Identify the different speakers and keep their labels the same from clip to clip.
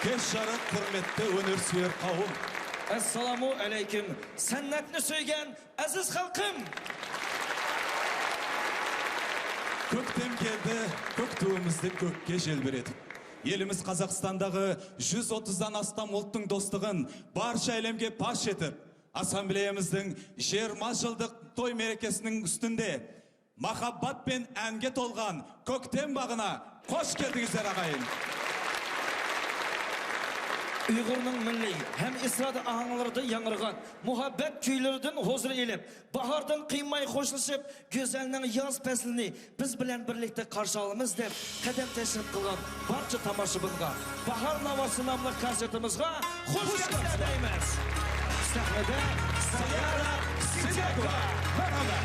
Speaker 1: Кеш жарық, құрметті өнер сүйер қауым.
Speaker 2: Ассаламу алейкум. Сәннәтні сүйген әзіз халқым.
Speaker 1: Көктем келді, көк туымызды көкке желбіретіп. Еліміз Қазақстандағы 130-дан астам ұлттың достығын барша әлемге паш етіп, ассамблеямыздың 20 жылдық той мерекесінің үстінде махаббат пен әнге толған көктем бағына қош келдіңіздер, ағайын.
Speaker 2: Uyg'urning milliy ham estrada ahanglarida yangragan muhabbat kuylaridan huzur elib, bahordan qiymay xo'shlashib, go'zalning yoz faslini biz bilan birlikda qarshi olamiz deb qadam tashrif qilgan barcha tomoshabinga Bahor navosi nomli konsertimizga xush kelibsiz deymiz. Sahnada
Speaker 1: Sayara Sidekova. Marhaba.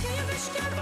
Speaker 3: Kıymış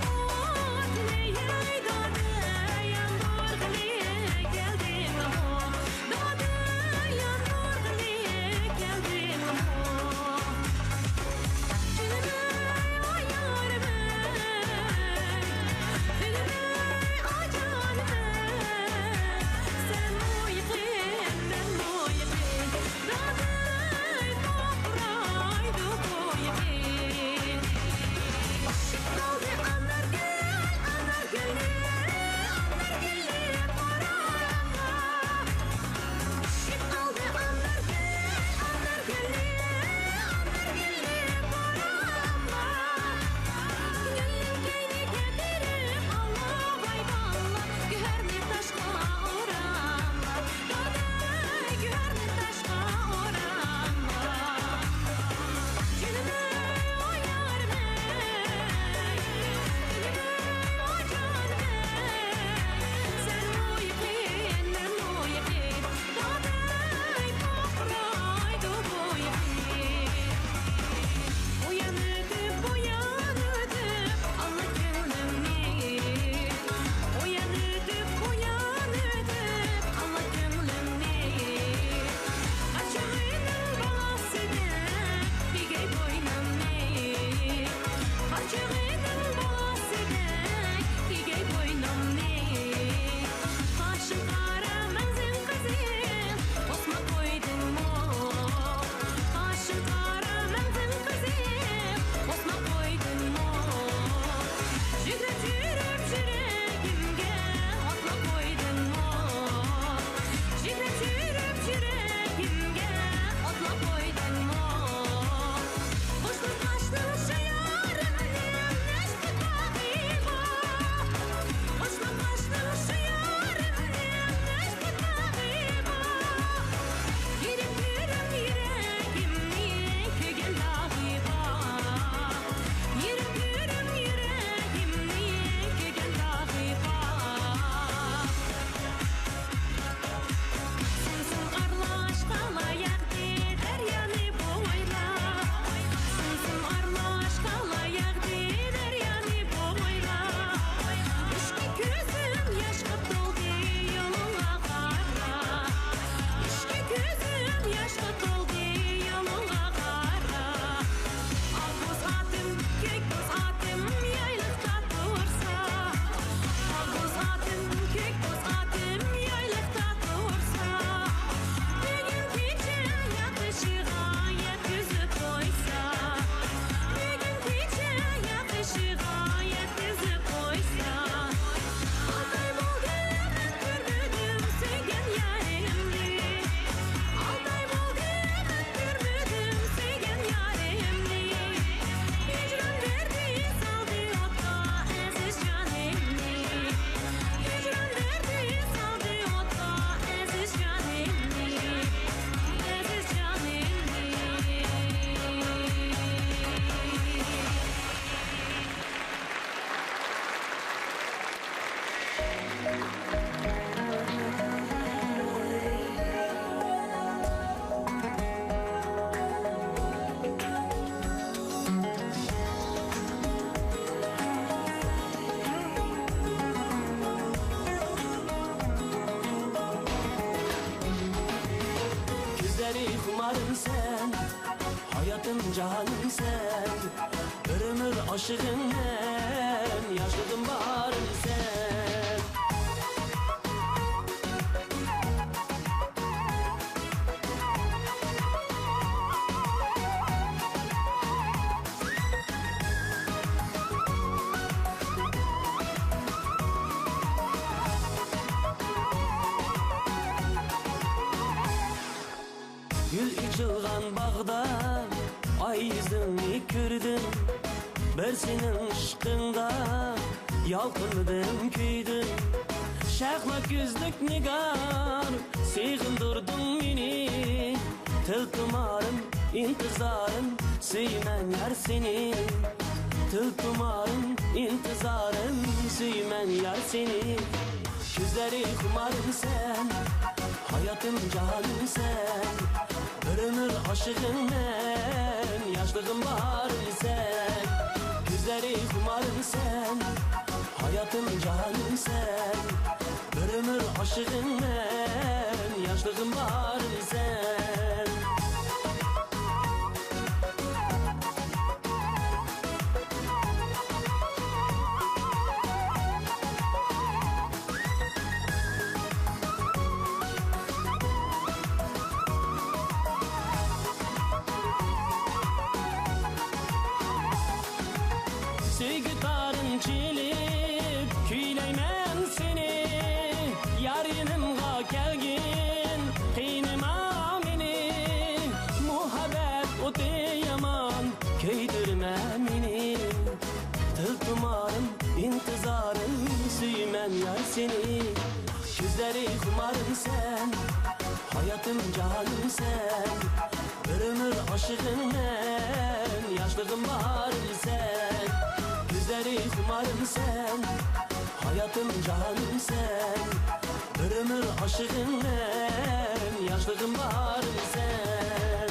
Speaker 3: Gözleri kumarım sen, hayatım canım sen. Bir ömür aşığım ben, yaşlığım baharım sen. Gül içilgan bağda ay yüzünü gördüm. Bir senin ışkında yalqındım küydüm. Şahla gözlük nigar sığındırdın beni. Til tumarım intizarım suymen yar seni. Til tumarım intizarım suymen yar seni. Gözleri kumarım sen, hayatım canım sen. Bir ömür aşığım ben, yaşlığım baharım sen. Gözleri kumarım sen, hayatım canım sen. Bir ömür aşığım ben, yaşlığım baharım sen. Sevgi tarın çilip küyleymen seni. Yar yanımga kelgin kıynıma beni. Muhabbet otu yaman köydürme beni. Til tumarım intizarım suymen yar seni. Gözleri kumarım sen, hayatım canım sen. Bir ömür aşığım ben, yaşlığım baharım sen. Gözleri kumarım sen, hayatım canım sen. Bir ömür aşığım ben, yaşlığım baharım sen.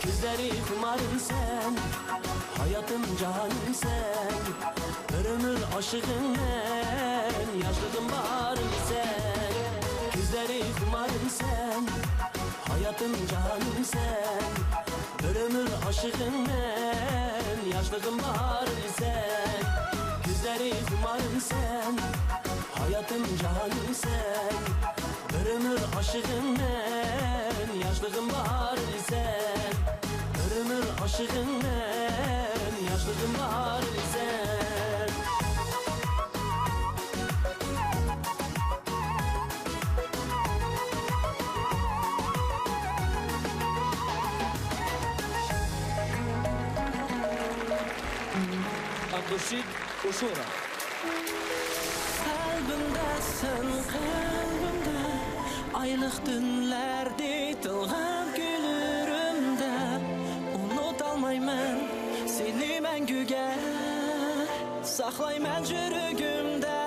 Speaker 3: Gözleri kumarım sen, hayatım canım sen. Bir ömür aşığım ben, yaşlığım baharım sen. Gözleri kumarım sen, hayatım canım sen. Bir ömür aşığım ben, yaşlığım baharım sen. Gözleri kumarım sen, hayatım canım sen. Bir ömür aşığım ben, yaşlığım baharım sen. Bir ömür aşığım ben, yaşlığım baharım sen.
Speaker 2: Abdurşid Ushura.
Speaker 3: Kalbimdesin kalbimde, aylık tünlerde tılğan gülürümde. Unutalmayman seni мәңгіге, сақлайман жүрегімде.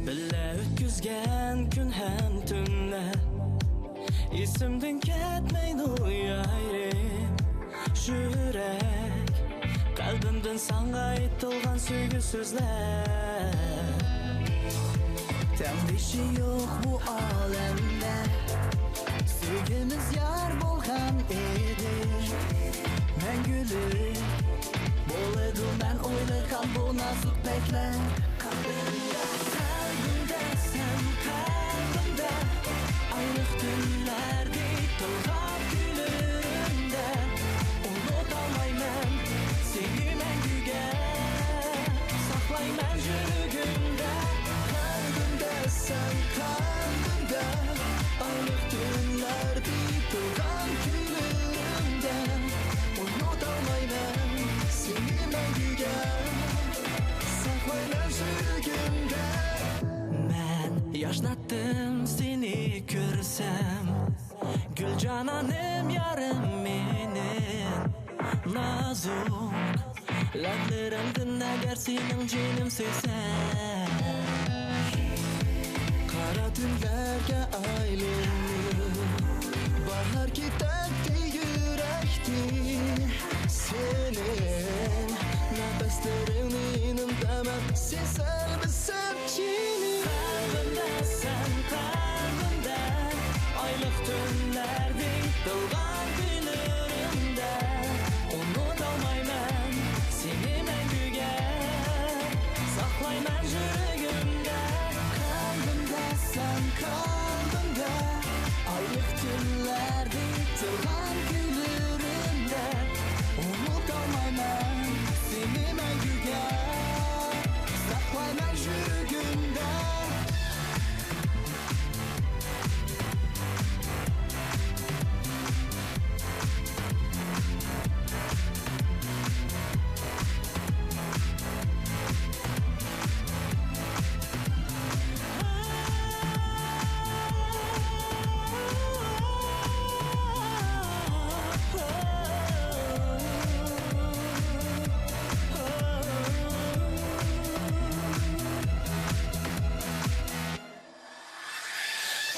Speaker 3: Біле өткізген күн һәм түнлер, есімден кетмейді айрым жүрек. Қалбімден санға айтылған сүйгі сөздер.
Speaker 4: Тәңдеші жоқ бұл әлемде, сүйгіміз яр болған еді. Мәңгілік болады мен ойлаған бұл нәзік пәклер.
Speaker 3: Қалбымда сен, қалбымда, айлық түндерде толғап күлімде. Ұмыта алмаймын сені мәңгіге, сақлаймын жүрегімде.
Speaker 4: Қалбымда сен, қалбымда, айлық түндерде толған күлімде. Ұмыта алмаймын сені мәңгіге, сақлаймын жүрегімде.
Speaker 3: Мен яшнаттым сені көрсем, гүл жананым ярым менің. Назук ләблерімді әгер сенің женім сүйсем.
Speaker 4: Қара түндерге айланып, bahar кетті жүректі. Сенің нәпәстеріңнің дәмі сен сәлбісіп чини.
Speaker 3: Қалбымда сен, қалбымда, айлық түнлердің толған күйлерінде. Ұмыта алмаймын сені мәңгіге, сақлаймын жүрегімде.
Speaker 4: Қалбымда сен, қалбымда, айлық түнлердің толған күйлерінде. Ұмыта алмаймын сені мәңгіге, сақлаймын жүрегімде.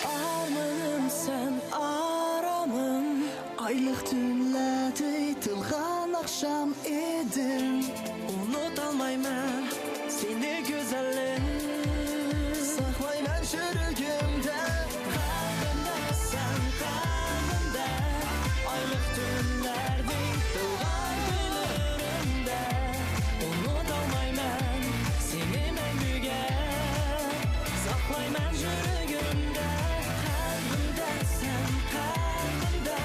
Speaker 3: Арманым сен, арамым.
Speaker 4: Айлық түнлерде айтылған ақшам едің.
Speaker 3: Ұмыта алмаймын сені гүзәлім.
Speaker 4: Сақлаймын жүрегімде.
Speaker 3: Қалбымда сен, қалбымда, айлық түнлердің толған күйлерінде. Ұмыта алмаймын сені мәңгіге, сақлаймын жүрегімде. Қалбымда сен, қалбымда,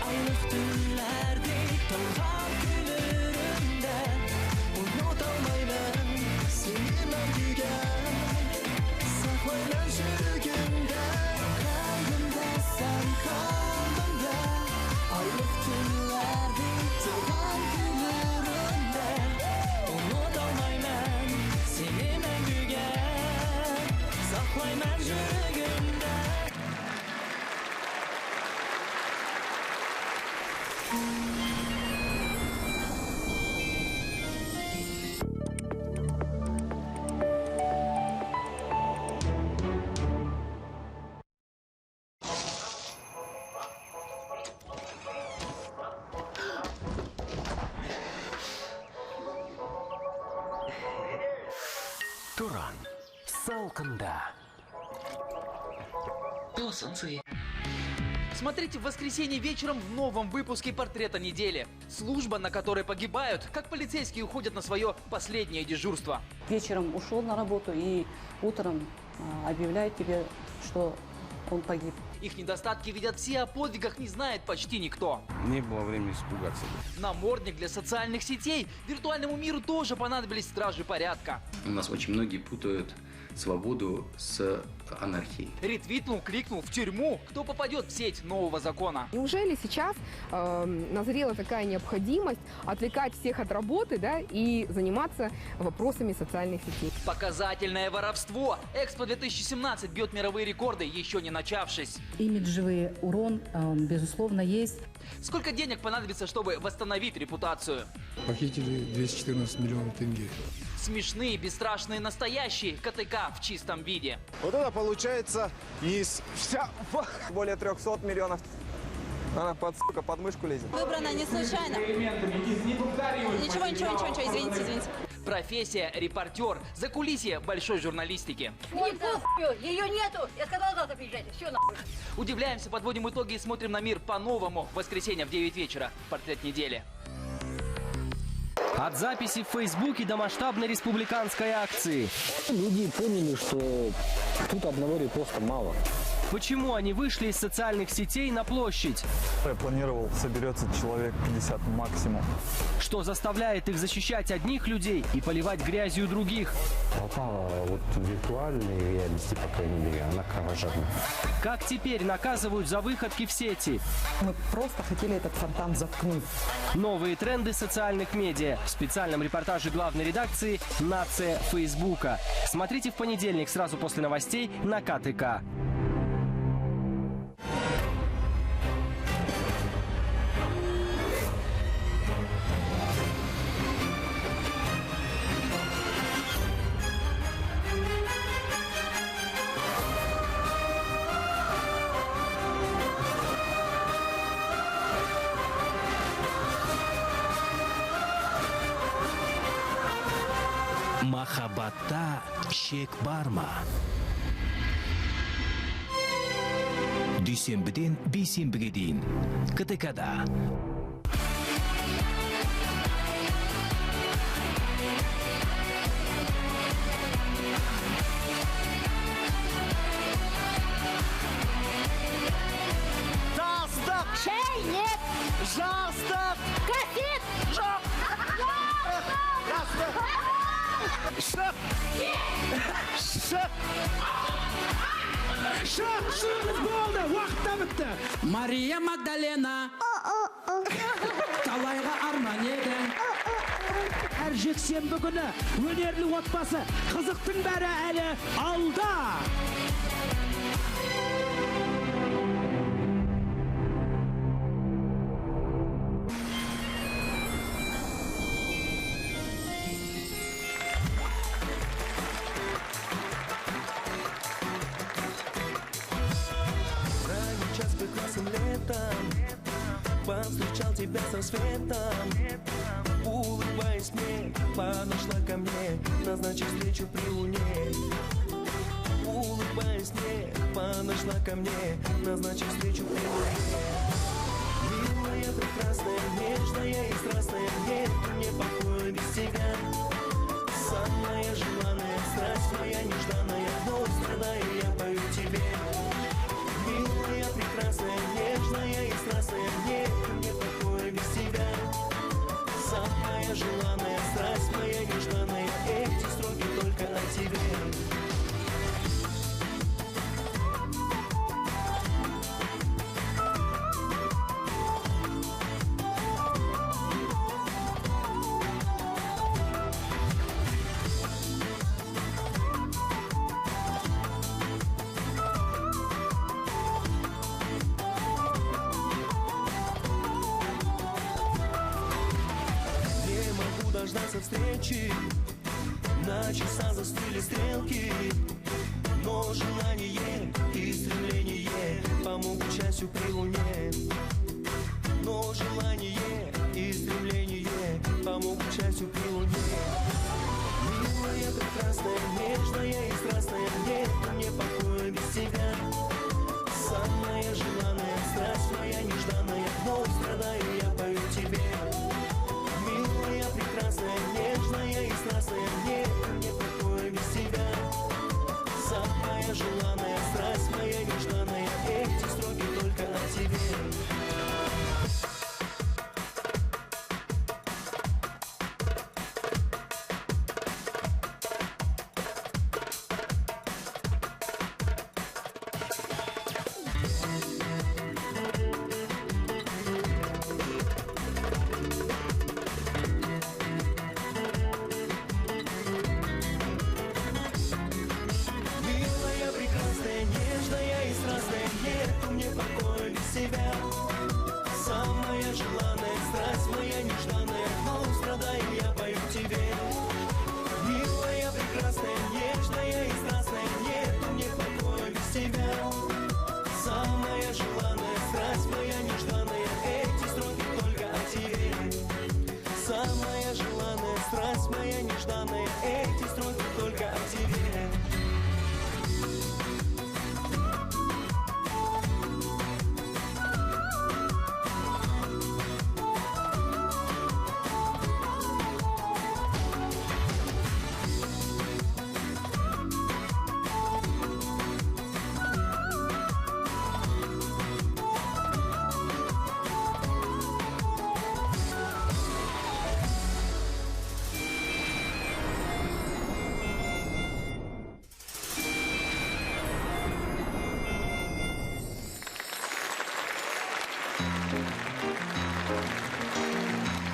Speaker 3: айлық түнлердің толған күйлерінде.
Speaker 4: Ұмыта алмаймын сені мәңгіге, сақлаймын жүрегімде. Қалбымда сен, қалбымда, айлық түнлердің толған күйлерінде.
Speaker 3: Ұмыта алмаймын сені мәңгіге, сақлаймын жүрегімде.
Speaker 5: Туран. Салқында.
Speaker 6: Смотрите в воскресенье вечером в новом выпуске «Портрета недели». Служба, на которой погибают, как полицейские уходят на свое последнее дежурство.
Speaker 7: Вечером ушел на работу и утром объявляют тебе, что он погиб.
Speaker 6: Их недостатки видят все, о подвигах не знает почти никто.
Speaker 8: Не было времени испугаться.
Speaker 6: Намордник для социальных сетей. Виртуальному миру тоже понадобились стражи порядка.
Speaker 9: У нас очень многие путают свободу с анархией.
Speaker 6: Ретвитнул, кликнул в тюрьму. Кто попадет в сеть нового закона?
Speaker 10: Неужели сейчас назрела такая необходимость отвлекать всех от работы, да, и заниматься вопросами социальных сетей?
Speaker 6: Показательное воровство. Экспо 2017 бьет мировые рекорды, еще не начавшись.
Speaker 11: Имиджевый урон, безусловно, есть.
Speaker 6: Сколько денег понадобится, чтобы восстановить репутацию?
Speaker 12: Похитили 214 миллионов тенге.
Speaker 6: Смешные, бесстрашные, настоящие КТК в чистом виде.
Speaker 13: Вот это получается низ. Вся более 300 миллионов. Она под, сука, под мышку лезет.
Speaker 14: Выбрана не случайно. Ничего, ничего, ничего, ничего, извините, извините.
Speaker 6: Профессия репортер. Закулисье большой журналистики.
Speaker 14: Не похуй, ее нету. Я сказала, завтра приезжайте. Все нахуй.
Speaker 6: Удивляемся, подводим итоги и смотрим на мир по-новому. В воскресенье в 9 вечера. Портрет недели.
Speaker 3: От записи в Фейсбуке до масштабной республиканской акции.
Speaker 15: Люди поняли, что тут одного репоста мало.
Speaker 3: Почему они вышли из социальных сетей на площадь?
Speaker 16: Я планировал, соберется человек 50 максимум.
Speaker 3: Что заставляет их защищать одних людей и поливать грязью других?
Speaker 15: Толпа вот виртуальной реальности, по крайней мере, она кровожадна.
Speaker 3: Как теперь наказывают за выходки в сети?
Speaker 17: Мы просто хотели этот фонтан заткнуть.
Speaker 3: Новые тренды социальных медиа. В специальном репортаже главной редакции «Нация Фейсбука». Смотрите в понедельник сразу после новостей на КТК.
Speaker 5: Махаббатта шек бар ма? Дүйсенбіден бейсенбіге дейін. КТК-да.
Speaker 6: Жастық!
Speaker 14: Шәйнек!
Speaker 6: Жастық!
Speaker 14: Кәсет!
Speaker 6: Жоқ!
Speaker 14: Жастық!
Speaker 6: Шық! Шық!
Speaker 8: Шық, шығыңыз болды, уақыт та бітті. Мария Магдалена талайға арман еді. Әр жексенбі күні өнерлі отбасы, қызықтың бәрі әлі алда.
Speaker 18: Повстречал тебя с рассветом, улыбаясь мне, подошла ко мне, назначив встречу при луне. Улыбаясь мне, подошла ко мне, назначив встречу при луне. Милая, прекрасная, нежная и страстная, нет мне покоя без тебя. Самая желанная, страсть моя нежданная, вновь страдаю, я пою тебе. Милая, прекрасная, нежная и страстная, нет мне покоя без тебя. Самая желанная, страсть моя нежданная, эти строки только о тебе. Дождаться встречи, на часах застыли стрелки, но желание и стремление помогут счастью при луне. Но желание и стремление помогут счастью при луне. Милая, прекрасная, нежная и страстная, нет мне покоя без тебя. Самая желанная, страсть моя нежданная, вновь страдаю, я пою тебе. Милая, прекрасная, нежная и страстная, нет мне покоя без тебя. Самая желанная, страсть моя нежданная, эти строки только о тебе. Самая желанная, страсть моя нежданная, но страдаю, я пою тебе. Милая, прекрасная, нежная и страстная, нет мне покоя без тебя. Самая желанная, страсть моя нежданная, эти строки только о тебе. Самая желанная, страсть моя нежданная, эти строки только о тебе.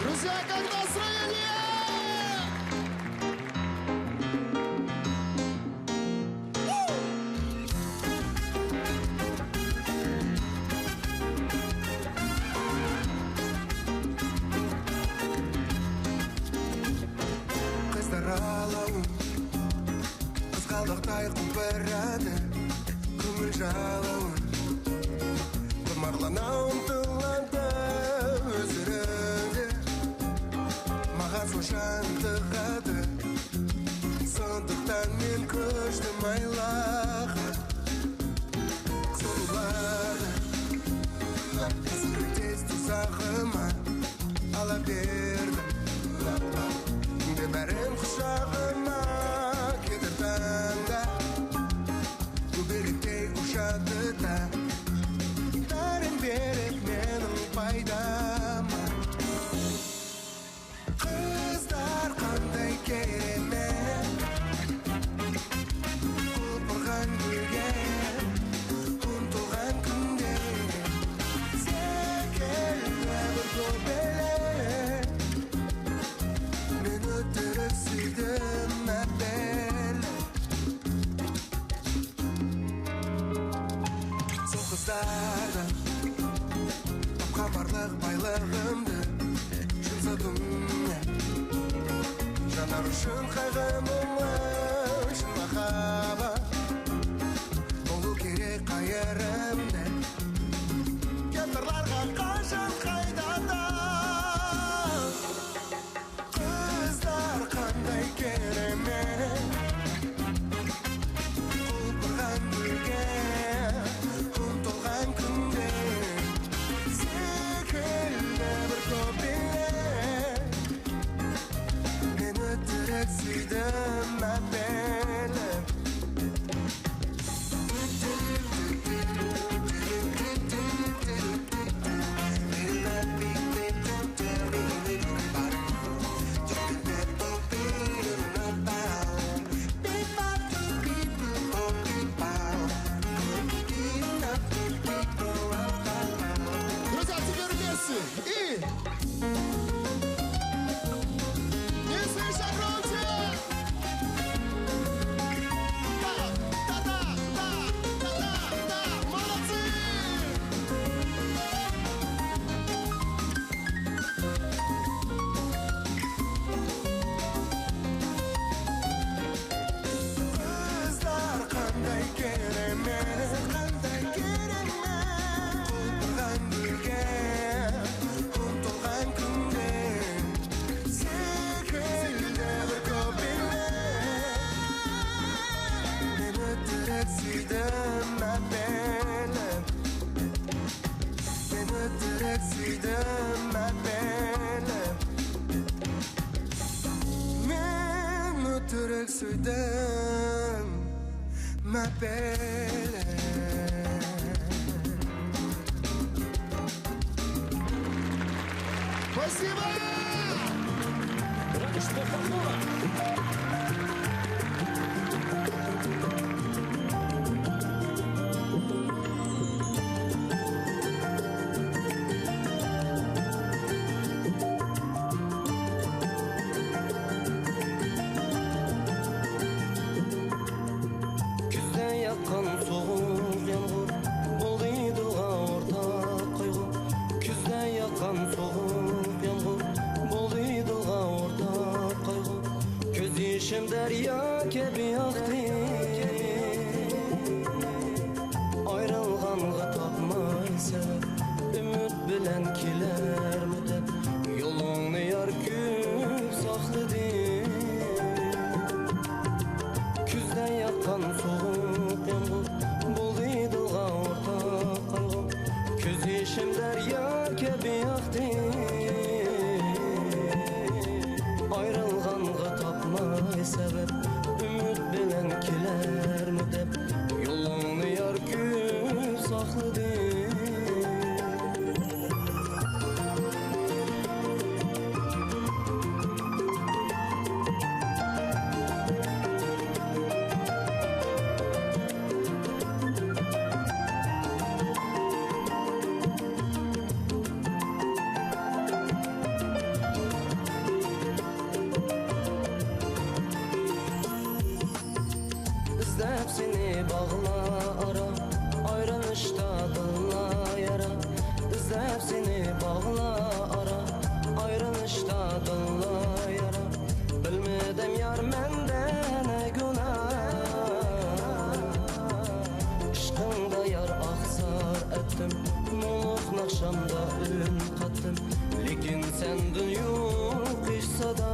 Speaker 19: Друзья, как настроение?
Speaker 20: Қыздар алауын, қызғалдақтай құлпырады, көңіл жалауын, құмарлана ұмтылады өздерінде. Маған сонша ынтығады, Майлаған сұлуларды тез тұзағыма ала бердім. Де бәрін құшағыма кетір таңда, көбелектей ұшады да, бәрін беріп менің пайдама. Қыздар қандай керемет, құлпырған гүлге ұмтылған күнде, секілді бір көбелек мен өтірік сүйдім әпелі. Сол қыздардан тапқан барлық байлығымды жұмсадым мен. Жанар үшін қайғы мұңы, шын махаббат болу керек қайырымды. Кемтарларға қашан қайдан. Қыздар қандай керемет, құлпырған гүлге ұмтылған күнде, секілді бір көбелек мен өтірік сүйдім әпелі.
Speaker 19: Друзья, теперь вместе. И... Не слыша громче! Да, да, да, да, да, да, да, молодцы!
Speaker 20: Қыздар қандай керемет, қандай керемет, құлпырған гүлге ұмтылған күнде, секілді бір көбелек мен өтірік сүйдім әпелі. Мен өтірік сүйдім әпелі. Мен өтірік сүйдім әпелі.
Speaker 19: Спасибо!
Speaker 18: Күзде яққан соғық ямғыр болды дылға ортақ қайғы. Күзде яққан соғық ямғыр болды дылға ортақ қайғы. Көз ішім дария кебі ақты, айрылғанға тапмай себеп, үміт білән келер мүдеп, yolunu yar күп сақлыды. Күзде яққан соғық ямғыр болды дылға ортақ қайғы. Көз ішім дария кебі ақты, айрылғанға тапмай себеп, үміт білән келер мүдеп, yolunu yar күп сақлыды. Іздеп сені бағла ара, айрылышта дылла яра. Іздеп сені бағла ара, айрылышта дылла яра. Білмедім яр менде не гүнә, Ішқыңда яр ақсар әттім, мұңлық нақшамда үн қаттым. Лекин сенден yo'q hech sada,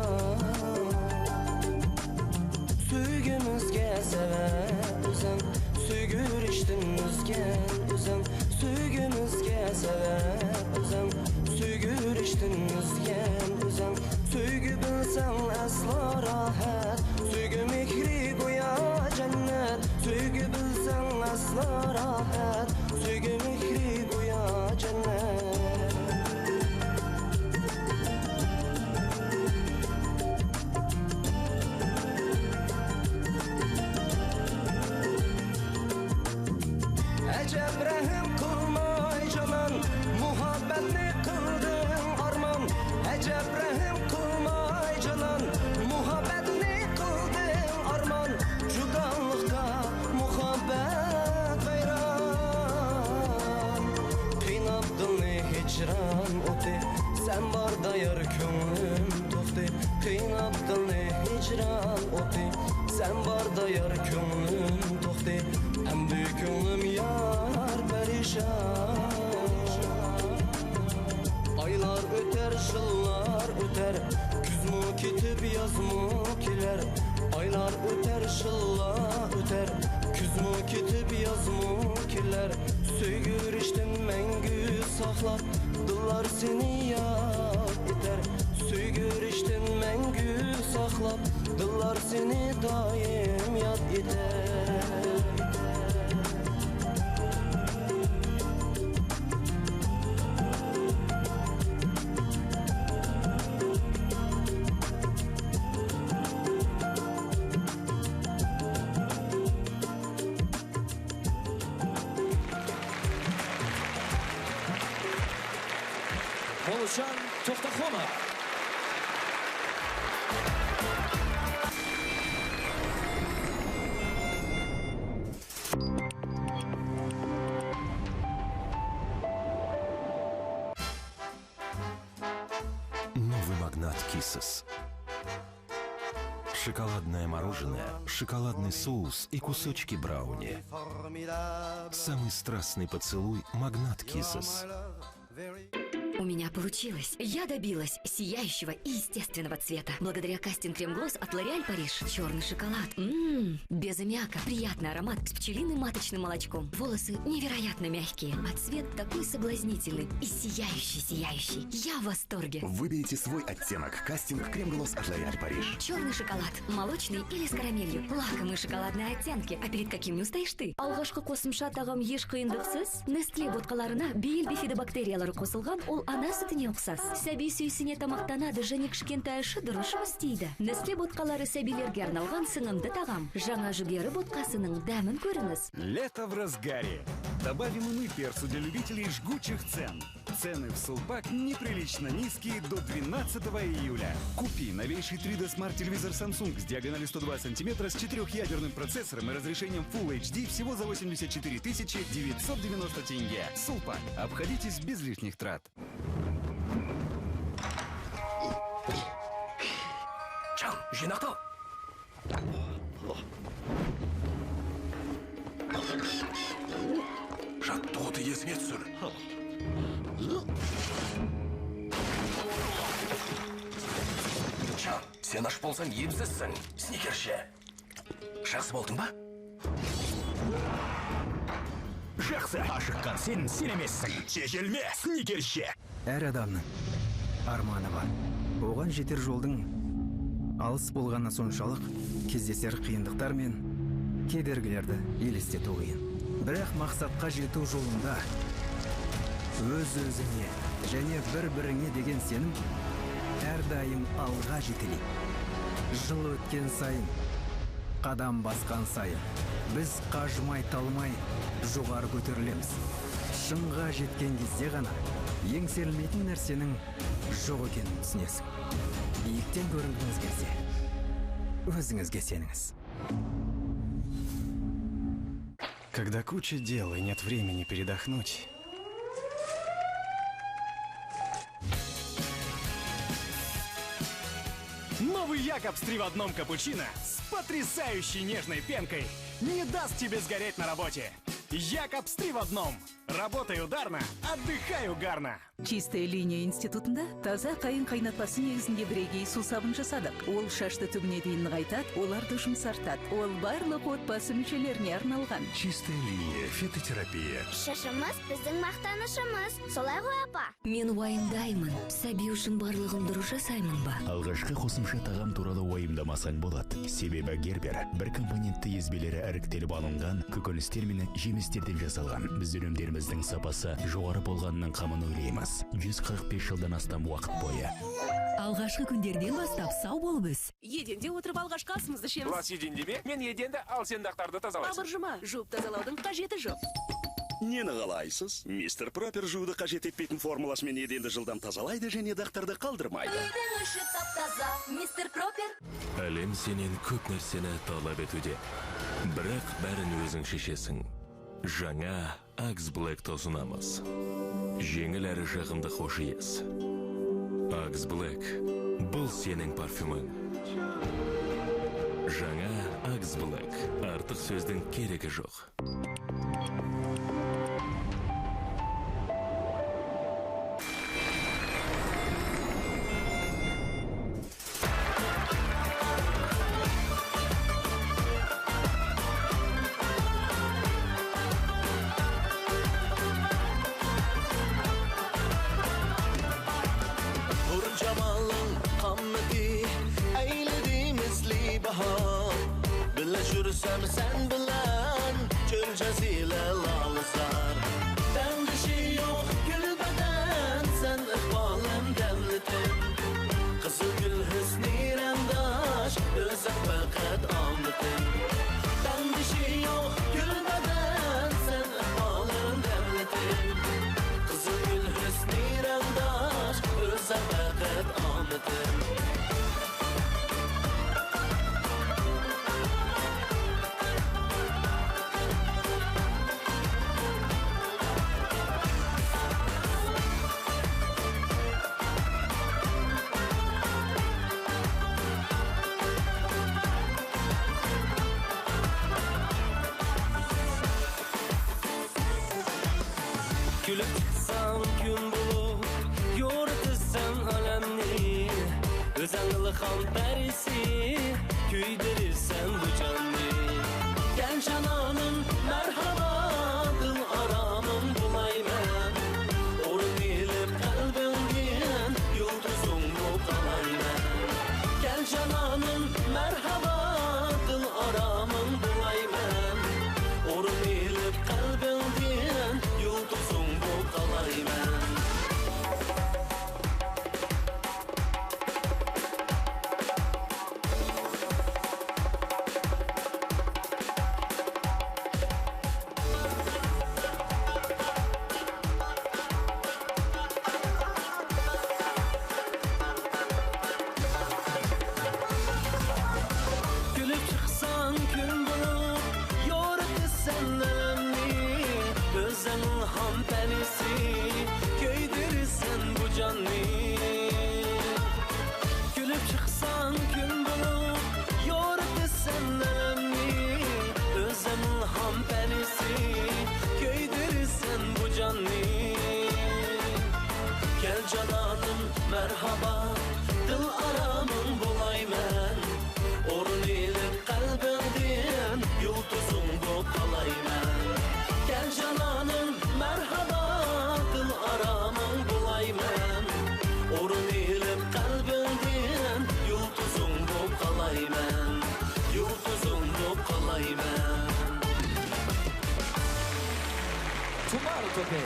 Speaker 18: Suygimizga sabab o'zing, Suygu rishtin uzgan o'zing, Suygimizga sabab o'zing, Suygu rishtin uzgan o'zing, Suygu bilsang aslo rohat, Suygu mehri go'yo jannat, Suygu bilsang aslo rohat, Suygu mehri go'yo jannat. Ajab rahm qilmay jonon, muhabbatni qilding armon. Ajab rahm qilmay jonon, muhabbatni qilding armon. Judonliqda muhabbat vayron, qiynab dilni hijron o'ti, sen borda yor ko'nglim to'xti. Qiynab dilni hijron o'ti, sen borda yor ko'nglim to'xti. Endi ko'nglim yar perişan. Aylar öter, yıllar öter, Güz mü ketip yaz mı keler. Aylar öter, yıllar öter, Güz mü ketip yaz mı keler. Söygü rishtin мәңгі saqlab, Dillar seni yad eter. Söygü rishtin мәңгі saqlab, Dillar seni daim yad eter.
Speaker 2: Болушан Тоқтахонов.
Speaker 21: Новый магнат Kisses. Шоколадное мороженое, шоколадный соус и кусочки брауни. Самый страстный поцелуй магнат Kisses.
Speaker 22: У меня получилось. Я добилась сияющего и естественного цвета. Благодаря кастинг крем-глосс от L'Oréal Париж. Черный шоколад. Без аммиака. Приятный аромат с пчелиным маточным молочком. Волосы невероятно мягкие. А цвет такой соблазнительный и сияющий-сияющий. Я в восторге.
Speaker 23: Выберите свой оттенок. Кастинг крем-глосс от L'Oréal Париж.
Speaker 22: Черный шоколад. Молочный или с карамелью. Лакомые шоколадные оттенки. А перед каким не устоишь ты? Алғашқы қосымша тағам еш қиындықсыз. Nestle ботқаларына бейіл бифидобактериялары қосылған, ол ана сүтіне ұқсас. Сәби сүйсіне тамақтанады және кішкентай ашы дұрыс жұмыс істейді. Nestle ботқалары сәбилерге арналған сіңімді тағам. Жаңа жүгері ботқасының дәмін көріңіз.
Speaker 24: Лето в разгаре. Добавим и мы перцу для любителей жгучих цен. Цены в Сулпак неприлично низкие до 12 июля. Купи новейший 3D смарт-телевизор Samsung с диагональю 102 сантиметра с четырехъядерным процессором и разрешением Full HD всего за 84 990 тенге. Сулпак. Обходитесь без лишних трат.
Speaker 5: Чаң, жинақтал.
Speaker 23: Жаттығуды есіңе түсір.
Speaker 5: Чаң, сен аш болсаң емсізсің. Сникерс же. Жақсы болдың ба?
Speaker 25: Жақсы, ашыққан сен, сен емессің. Тежелме, Сникерс же.
Speaker 26: Әр адамның арманы бар. Оған жетер жолдың алыс болғаны соншалық, кездесер қиындықтар мен кедергілерді елестету қиын. Бірақ мақсатқа жету жолында өз-өзіңе және бір-біріңе деген сенім әрдайым алға жетелейді. Жыл өткен сайын, қадам басқан сайын біз қажымай талмай жоғары көтерілеміз. Шыңға жеткен кезде ғана еңсерілмейтін нәрсенің жоқ екенін түсінесің. Биіктен көрінгіңіз келсе, өзіңізге сеніңіз.
Speaker 24: Когда куча дел и нет времени передохнуть,
Speaker 25: Новый Якобс 3 в одном капучино с потрясающей нежной пенкой не даст тебе сгореть на работе. Якобс 3 в одном.
Speaker 24: Работай ударно, отдыхай угарно.
Speaker 1: Чистая линия институтында таза қайын қайнатпасы негізінде бірегей сусабын жасадық. Ол шашты түбіне дейін нығайтады, оларды жұмсартады. Ол барлық отбасы мүшелеріне арналған.
Speaker 21: Чистая линия, фитотерапия.
Speaker 4: Шашымыз біздің мақтанышымыз. Солай ғой, апа?
Speaker 22: Мен уайымдаймын. Сәби үшін барлығын дұрыс жасаймын ба?
Speaker 25: Алғашқы қосымша тағам туралы уайымдамасаң болады. Себебі Гербер бір компонентті езбелері іріктеліп алынған көкөністер мен жемістерден жасалған. Біз өнімдеріміздің сапасы жоғары болғанының қамын ойлаймыз. 145 жылдан астам уақыт бойы.
Speaker 7: Алғашқы күндерден бастап сау болып өс.
Speaker 9: Еденде отырып алғашқы асымызды ішеміз.
Speaker 10: Лас еденде ме? Мен еденді, ал сен дақтарды тазалайсың.
Speaker 9: Абыржыма, жуып тазалаудың қажеті жоқ.
Speaker 23: Нені қалайсыз? Мистер Пропер жууды қажет етпейтін формуласымен еденді жылдам тазалайды және дақтарды қалдырмайды.
Speaker 22: Үйдің іші тап-таза, Мистер Пропер.
Speaker 21: Әлем сенен көп нәрсені талап етуде. Бірақ бәрін өзің шешесің. Жаңа Axe Black ұсынамыз. Жеңіл әрі жағымды хош иіс. Axe Black – бұл сенің парфюмің. Жаңа Axe Black. Артық сөздің керегі жоқ.
Speaker 18: Sen bilen çöl cezile lalızar. Tengişi yok gül beden, sen iqbalım devletim. Kızıl gül hüsnü rendaş, özün fakat anlatım. Tengişi yok gül beden, sen iqbalım devletim. Kızıl gül hüsnü rendaş, özün fakat anlatım.
Speaker 11: Gülüp çıksan gün bulup yoğurtsan alemni, özen ilham perisi küydürürsen bu canlı. Gel cananım merhaba, dil aramım bulayman. Orun ilip kalbimden yıldızım bu kalayman. Gel cananım merhaba, dil aramım bulayman. Orun ilip kalbimden yıldızım bu kalayman. Gülüp çıksan gün bulup yoğurtsan alemni, özen ilham perisi köydürürsen bu canlı. Gülüp çıksan gün bulup yoğurtsan alemni, özen ilham perisi köydürürsen bu canlı. Gel cananım merhaba, dil aramım bulayman. Orun ilip kalbimden yıldızım bu kalayman. Gel cananım merhaba, dil aramım bulayman. Orun ilip kalbimden yıldızım bu kalayman. Yıldızım bu kalayman.
Speaker 2: Tumar Tope.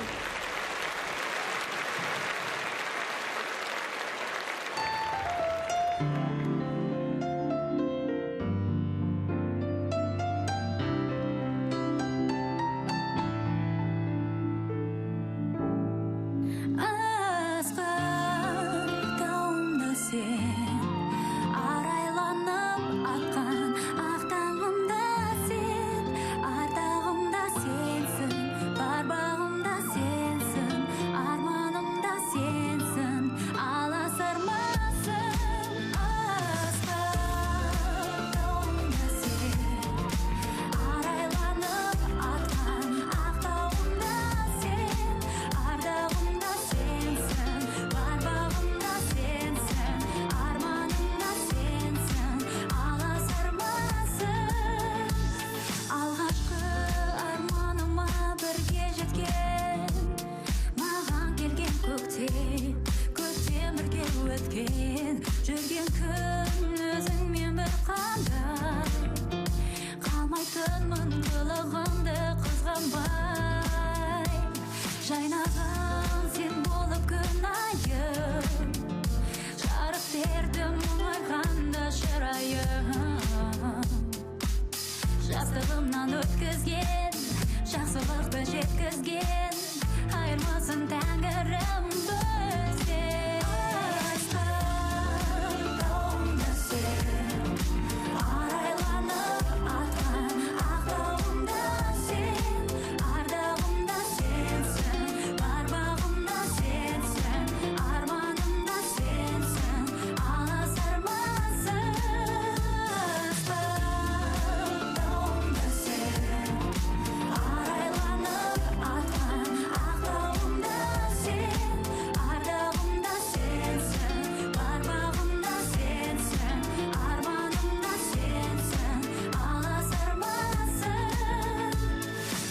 Speaker 27: Асқар тауымда сен, арайланып атқан ақ таңымда сен, ардағымда сенсің, бар бағымда сен. Сүйетінмін қылығыңды қызғанбай. Жайнаған сен болып күн айым, жарық берді мұңайғанда шырайым. Жастығымнан өткізген, жақсылықты жеткізген, айырмасын тәңірім бізден. Асқар тауымда сен, арайланып атқан ақ тауымда сен, ардағымда сенсің, бар бағымда сенсің, арманымда сенсің, аласармасын. Асқар тауымда сен, арайланып атқан ақ тауымда сен, ардағымда сенсің, бар бағымда сенсің, арманымда сенсің, аласармасын.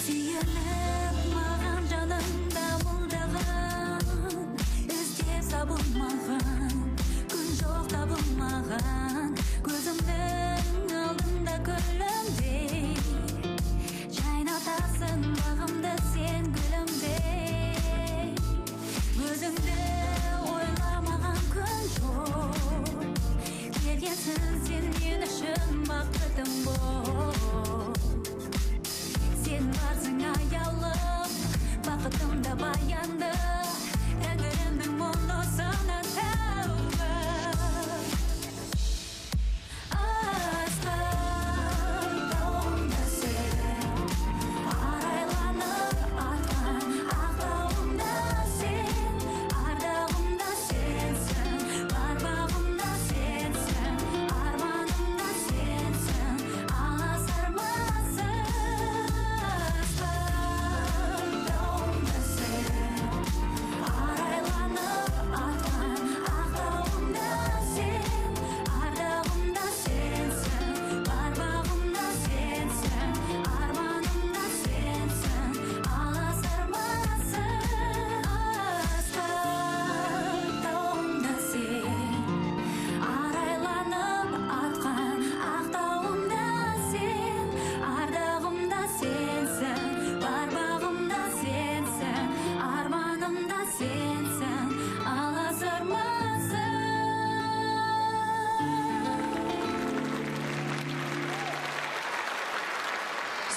Speaker 27: Сүйеніп маған жаным дамылдаған, іздеп табылмаған, күн жоқ табылмаған, көзімнің алдында күлімдей, жайнатасың бағымды сен гүлімдей. Өзіңді ойламаған күн жоқ, келгенсің сен мен үшін бақытым бол. Сен барсың аяулым, бақытым да баянды, тәңірімнің мұнысына тәуба. Асқар тауымда сен, арайланып атқан ақ тауымда сен, ардағымда сенсің, бар бағымда сенсің, арманымда сенсің, аласармасын. Асқар тауымда сен, арайланып атқан ақ тауымда сен, ардағымда сенсің, бар бағымда сенсің, арманымда сенсің, аласармасын. Асқар тауымда сен, арайланып атқан ақ тауымда сен, ардағымда сенсің, бар бағымда сенсің, арманымда сенсің, аласармасын.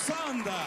Speaker 3: Санда.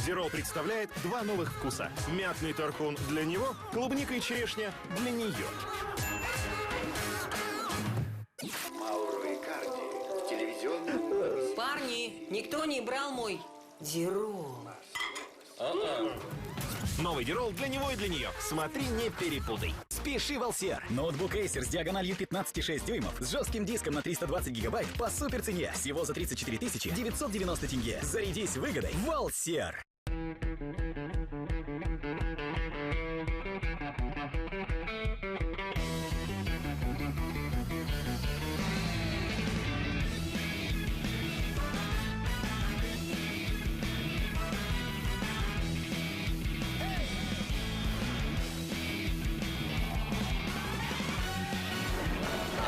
Speaker 6: Дирол представляет два новых вкуса. Мятный тархун для него, клубника и черешня для нее.
Speaker 12: Мауро Икарди в телевизионном...
Speaker 13: Парни, никто не брал мой Дирол.
Speaker 6: Новый Дирол для него и для нее. Смотри, не перепутай.
Speaker 14: Спеши в Алсер. Ноутбук Acer с диагональю 15,6 дюймов с жестким диском на 320 гигабайт по суперцене. Всего за 34 990 тенге. Зарядись выгодой в Алсер.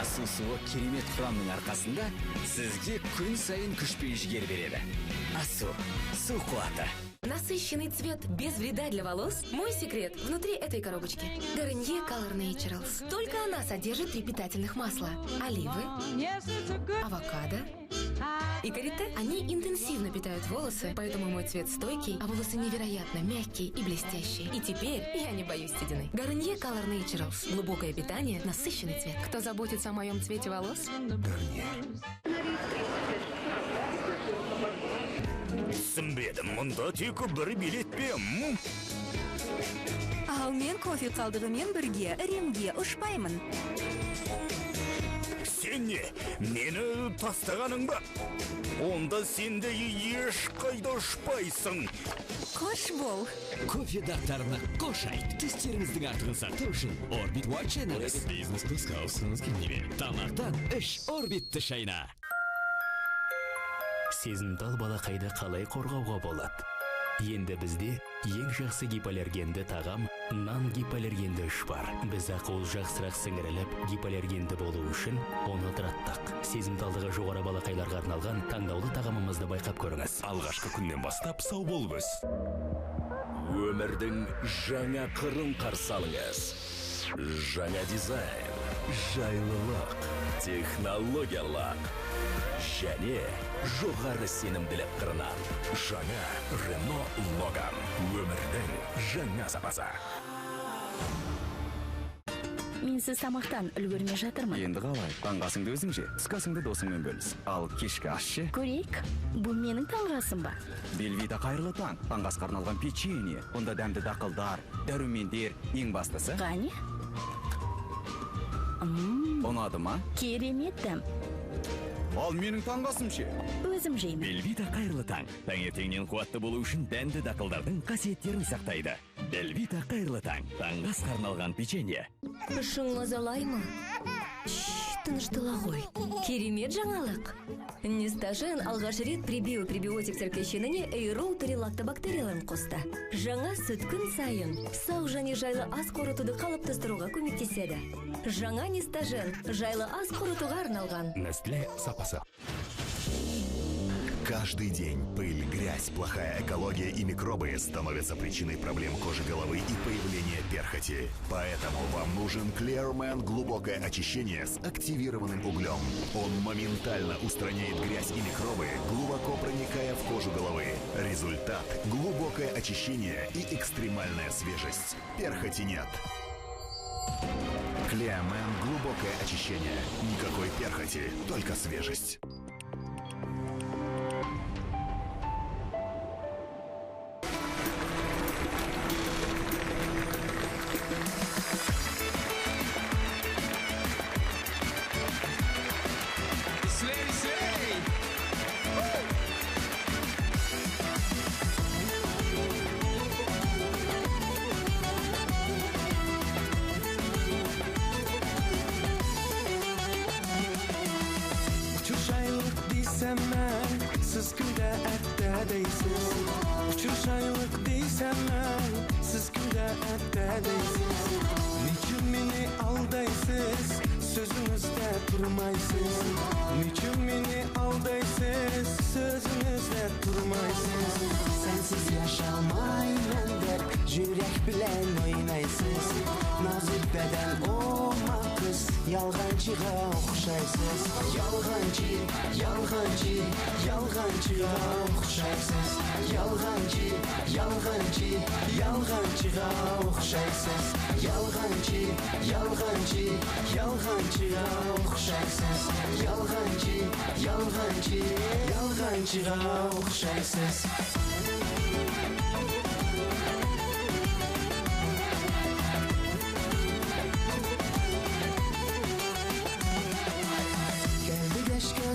Speaker 15: Асу суы керемет құрамның арқасында сізге күн сайын күш пен жігер береді. Асу, су қуаты.
Speaker 16: Насыщенный цвет без вреда для волос. Мой секрет внутри этой коробочки. Garnier Color Naturals. Только она содержит 3 питательных масла. Оливы, авокадо и карите. Они интенсивно питают волосы, поэтому мой цвет стойкий, а волосы невероятно мягкие и блестящие. И теперь я не боюсь седины. Garnier Color Naturals. Глубокое питание, насыщенный цвет. Кто заботится о моем цвете волос?
Speaker 5: Garnier.
Speaker 17: Түсінбедім, мұнда тек бір билет пе?
Speaker 7: Ал мен кофе қалдығымен бірге Римге ұшпаймын.
Speaker 17: Сен не, мені тастағаның ба? Онда сен де ешқайда ұшпайсың.
Speaker 7: Қош бол.
Speaker 28: Кофе дақтарына қош айт. Тістеріңіздің артығын сақтау үшін Orbit White шайнаңыз. Бизнес классқа ауысқыңыз келмей ме? Тамақтан іш Orbitті шайна.
Speaker 25: Сезімтал балақайды қалай қорғауға болады? Енді бізде ең жақсы гипоаллергенді тағам нан гипоаллергенді үш бар. Біз ақуыз жақсырақ сіңіріліп, гипоаллергенді болу үшін оны ыдыраттық. Сезімталдығы жоғары балақайларға арналған таңдаулы тағамымызды байқап көріңіз.
Speaker 21: Алғашқы күннен бастап сау болып өс. Өмірдің жаңа қырын қарсы алыңыз. Жаңа дизайн, жайлылық, технологиялық және жоғары сенімділік қырынан. Жаңа Renault Logan. Өмірдің жаңа сапасы.
Speaker 29: Менсіз тамақтан үлгермей жатырмын.
Speaker 26: Енді қалай? Таңғы асыңды өзің же, түскі асыңды досыңмен бөліс. Ал кешкі ас ше?
Speaker 29: Көрейік, бұл менің таңғы асым ба?
Speaker 26: Белвита қайырлы таң. Таңғы асқа арналған печенье. Онда дәмді дақылдар, дәрумендер, ең бастысы.
Speaker 29: Қане?
Speaker 26: Ұнады ма?
Speaker 29: Керемет дәм.
Speaker 26: Ал менің таңғы асым ше?
Speaker 29: Өзім жеймін.
Speaker 28: Белвита қайырлы таң. Таңертеңнен қуатты болу үшін дәнді дақылдардың қасиеттерін сақтайды. Белвита қайырлы таң. Таңғы асқа арналған печенье.
Speaker 22: Ішің мазалай ма? Тыныштала ғой. Керемет жаңалық. Нестажен алғаш рет пребио пребиотиктер кешеніне эйроутери лактобактерияларын қосты. Жаңа сүт күн сайын сау және жайлы ас қорытуды қалыптастыруға көмектеседі. Жаңа Нестажен жайлы ас қорытуға арналған.
Speaker 21: Nestle сапасы.
Speaker 23: Каждый день пыль, грязь, плохая экология и микробы становятся причиной проблем кожи головы и появления перхоти. Поэтому вам нужен Clearman глубокое очищение с активированным углем. Он моментально устраняет грязь и микробы, глубоко проникая в кожу головы. Результат – глубокое очищение и экстремальная свежесть. Перхоти нет. Clearman глубокое очищение. Никакой перхоти, только свежесть.
Speaker 18: Сіз кімді әтті дейсіз? Ұшыршайлық дейсәмін, сіз кімді әтті дейсіз? Нечін мені алдайсыз, сөзіңізде тұрмайсыз? Нечін мені алдайсыз, сөзіңізде тұрмайсыз? Сенсіз yaşamayman dep жүрек білен ойнайсыз. Nazik beden olma kız, Yalğancığa oxşaysız. Yalğancı, yalğancı, yalğancığa oxşaysız. Yalğancı, yalğancı, yalğancığa oxşaysız. Yalğancı, yalğancı, yalğancığa oxşaysız. Yalğancı, yalğancı, yalğancığa oxşaysız.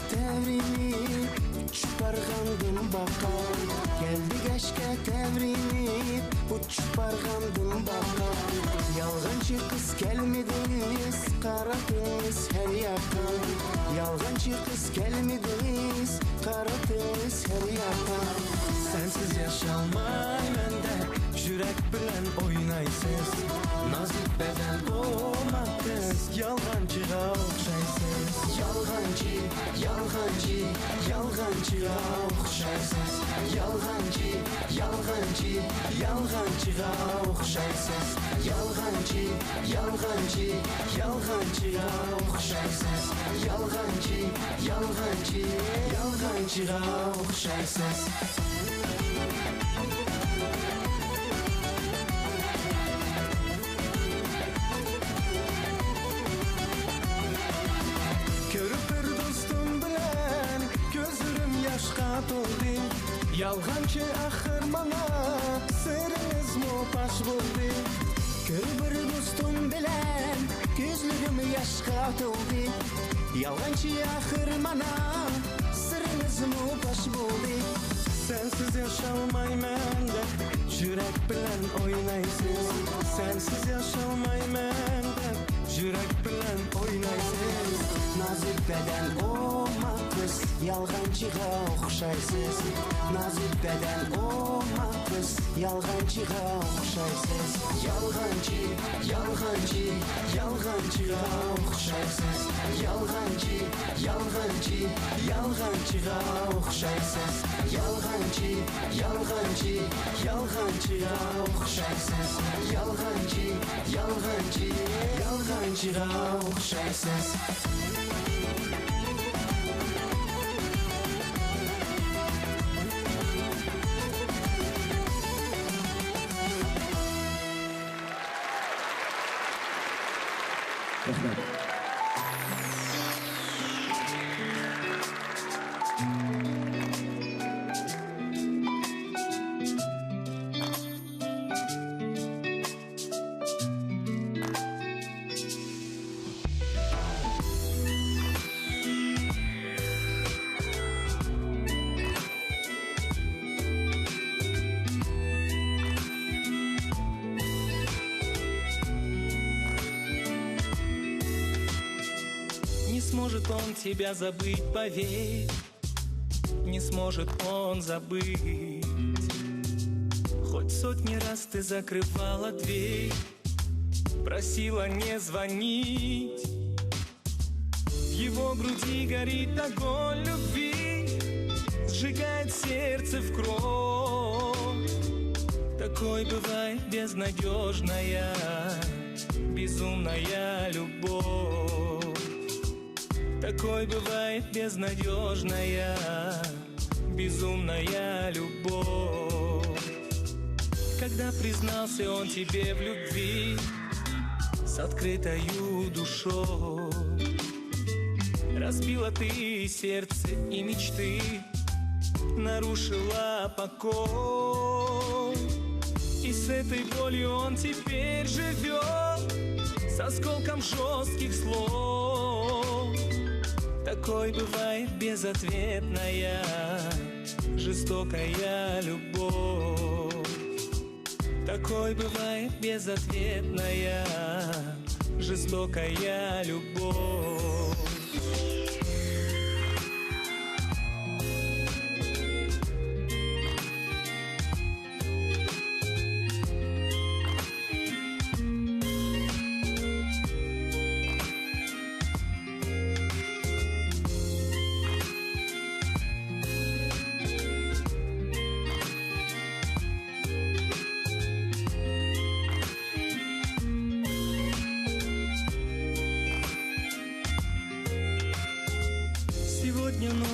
Speaker 18: Tevrinip uçup bargandım bakan. Geldi keşke tevrinip uçup bargandım bakan. Yalğancı kız gelmediniz, karatınız her yakan. Yalğancı kız gelmediniz, karatınız her yakan.
Speaker 1: Sensiz yaşalmayman de, yürek bilen oynaysız. Nazik beden olma kız, yalğancığa oxşaysız.
Speaker 18: Yalğancı, yalğancı, yalğancığa oxşaysız. Yalğancı, yalğancı, yalğancığa oxşaysız. Yalğancı, yalğancı, yalğancığa oxşaysız. Yalğancı, yalğancı, yalğancığa oxşaysız.
Speaker 1: To'ldi. Yalğancı axir mana siringiz paş bo'ldi.
Speaker 18: Ko'r bir do'stim bilan ko'zlarim yoshga to'ldi. Yalğancı axir mana siringiz paş bo'ldi.
Speaker 1: Sensiz yaşalmayman da, yürek bilan o'ynaysiz. Sensiz yaşalmayman da, yürek bilan o'ynaysiz.
Speaker 18: Nazik beden olma kız, yalğancığa oxşaysız. Nazik beden olma kız, yalğancığa oxşaysız. Yalğancı, yalğancı, yalğancığa oxşaysız. Yalğancı, yalğancı, yalğancığa oxşaysız. Yalğancı, yalğancı, yalğancığa oxşaysız. Yalğancı, yalğancı, yalğancığa oxşaysız.
Speaker 2: Рахмет.
Speaker 1: Не сможет он тебя забыть, поверь, не сможет он забыть. Хоть сотни раз ты закрывала дверь, просила не звонить. В его груди горит огонь любви, сжигает сердце в кровь. Такой бывает безнадежная, безумная любовь. Такой бывает безнадежная, безумная любовь. Когда признался он тебе в любви с открытою душой, разбила ты сердце и мечты, нарушила покой. И с этой болью он теперь живет, с осколком жестких слов. Такой бывает безответная, жестокая любовь. Такой бывает безответная, жестокая любовь.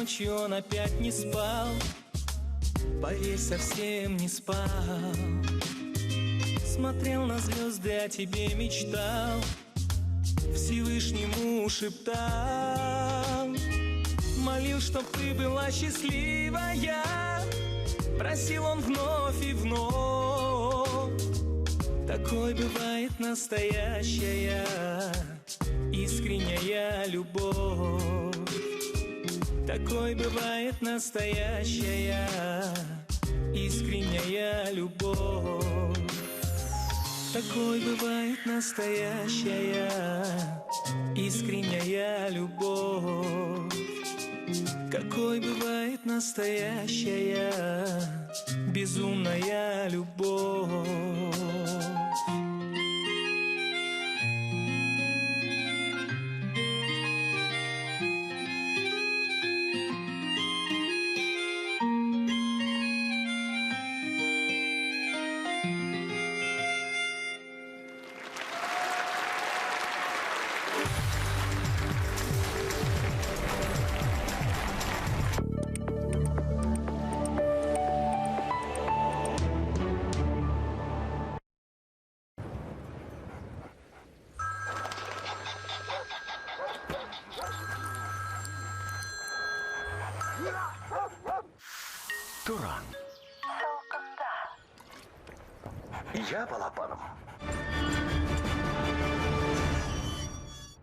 Speaker 1: ночью он опять не спал. Поверь, совсем не спал. Смотрел на звезды, о тебе мечтал. Всевышнему шептал. Молил, чтоб ты была счастливая. Просил он вновь и вновь. Такой бывает настоящая, искренняя любовь. Такой бывает настоящая, искренняя любовь. Такой бывает настоящая, искренняя любовь. Какой бывает настоящая, безумная любовь.
Speaker 5: Туран. Я балапаном.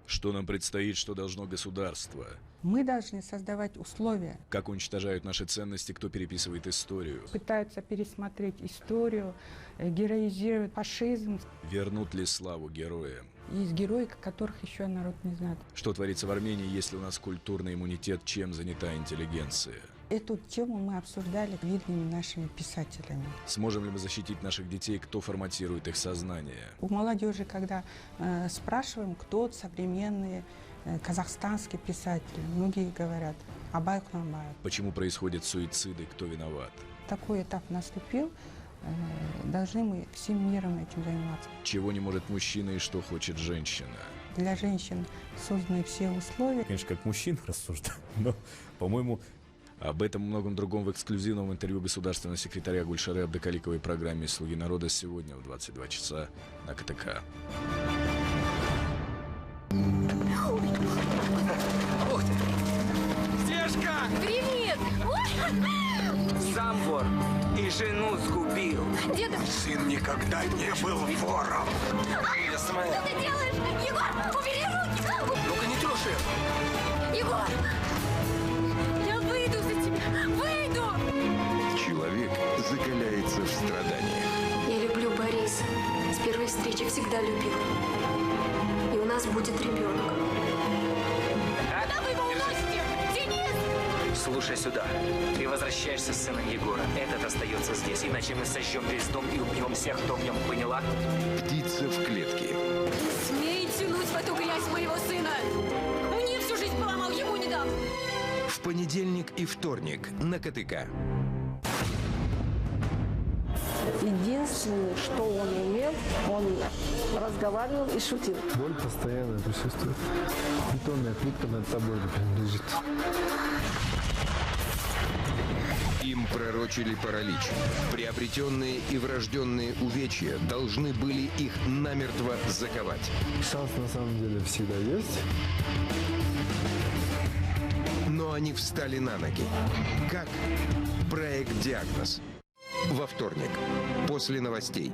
Speaker 4: Что нам предстоит, что должно государство?
Speaker 8: Мы должны создавать условия.
Speaker 4: Как уничтожают наши ценности, кто переписывает историю?
Speaker 8: Пытаются пересмотреть историю, героизируют фашизм.
Speaker 4: Вернут ли славу героям?
Speaker 8: Есть герои, которых еще народ не знает.
Speaker 4: Что творится в Армении, если у нас культурный иммунитет, чем занята интеллигенция?
Speaker 8: Эту тему мы обсуждали видными нашими писателями.
Speaker 4: Сможем ли мы защитить наших детей, кто форматирует их сознание?
Speaker 8: У молодежи, когда спрашиваем, кто современные казахстанские писатели, многие говорят Абай Кунанбаев.
Speaker 4: Почему происходят суициды, кто виноват?
Speaker 8: Такой этап наступил, должны мы всем миром этим заниматься.
Speaker 4: Чего не может мужчина и что хочет женщина?
Speaker 8: Для женщин созданы все условия.
Speaker 9: Конечно, как мужчин рассуждаю, но, по-моему...
Speaker 4: Об этом и многом другом в эксклюзивном интервью государственного секретаря Гульшары Абдыкаликовой программе «Слуги народа» сегодня в 22 часа на КТК.
Speaker 10: Ух ты! Стежка!
Speaker 16: Привет! Ой!
Speaker 10: Сам вор и жену сгубил.
Speaker 16: Деда!
Speaker 5: Сын никогда не был вором.
Speaker 10: Я сама...
Speaker 16: Что ты делаешь? Егор, убери руки!
Speaker 5: Ну-ка не трожь ее!
Speaker 16: Егор! Я выйду за тебя! Выйду!
Speaker 12: Человек закаляется в страданиях.
Speaker 16: Я люблю Бориса. С первой встречи всегда любил. И у нас будет ребенок.
Speaker 10: А?
Speaker 16: Куда вы его уносите? Денис!
Speaker 10: Слушай сюда. Ты возвращаешься с сыном Егора. Этот остается здесь, иначе мы сожжем весь дом и убьем всех, кто в нем. Поняла?
Speaker 12: Птица в клетке.
Speaker 16: Не смей тянуть в эту грязь моего сына! Мне всю жизнь поломал, ему не дам!
Speaker 12: В понедельник и вторник на КТК.
Speaker 11: Единственное, что он умел, он разговаривал и шутил.
Speaker 19: Боль постоянно присутствует. Бетонная плитка над тобой лежит.
Speaker 12: Им пророчили паралич. Приобретенные и врожденные увечья должны были их намертво заковать.
Speaker 19: Шанс на самом деле всегда есть.
Speaker 12: Но они встали на ноги. Как? Проект «Диагноз». Во вторник, после новостей.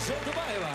Speaker 2: Жолдыбаева.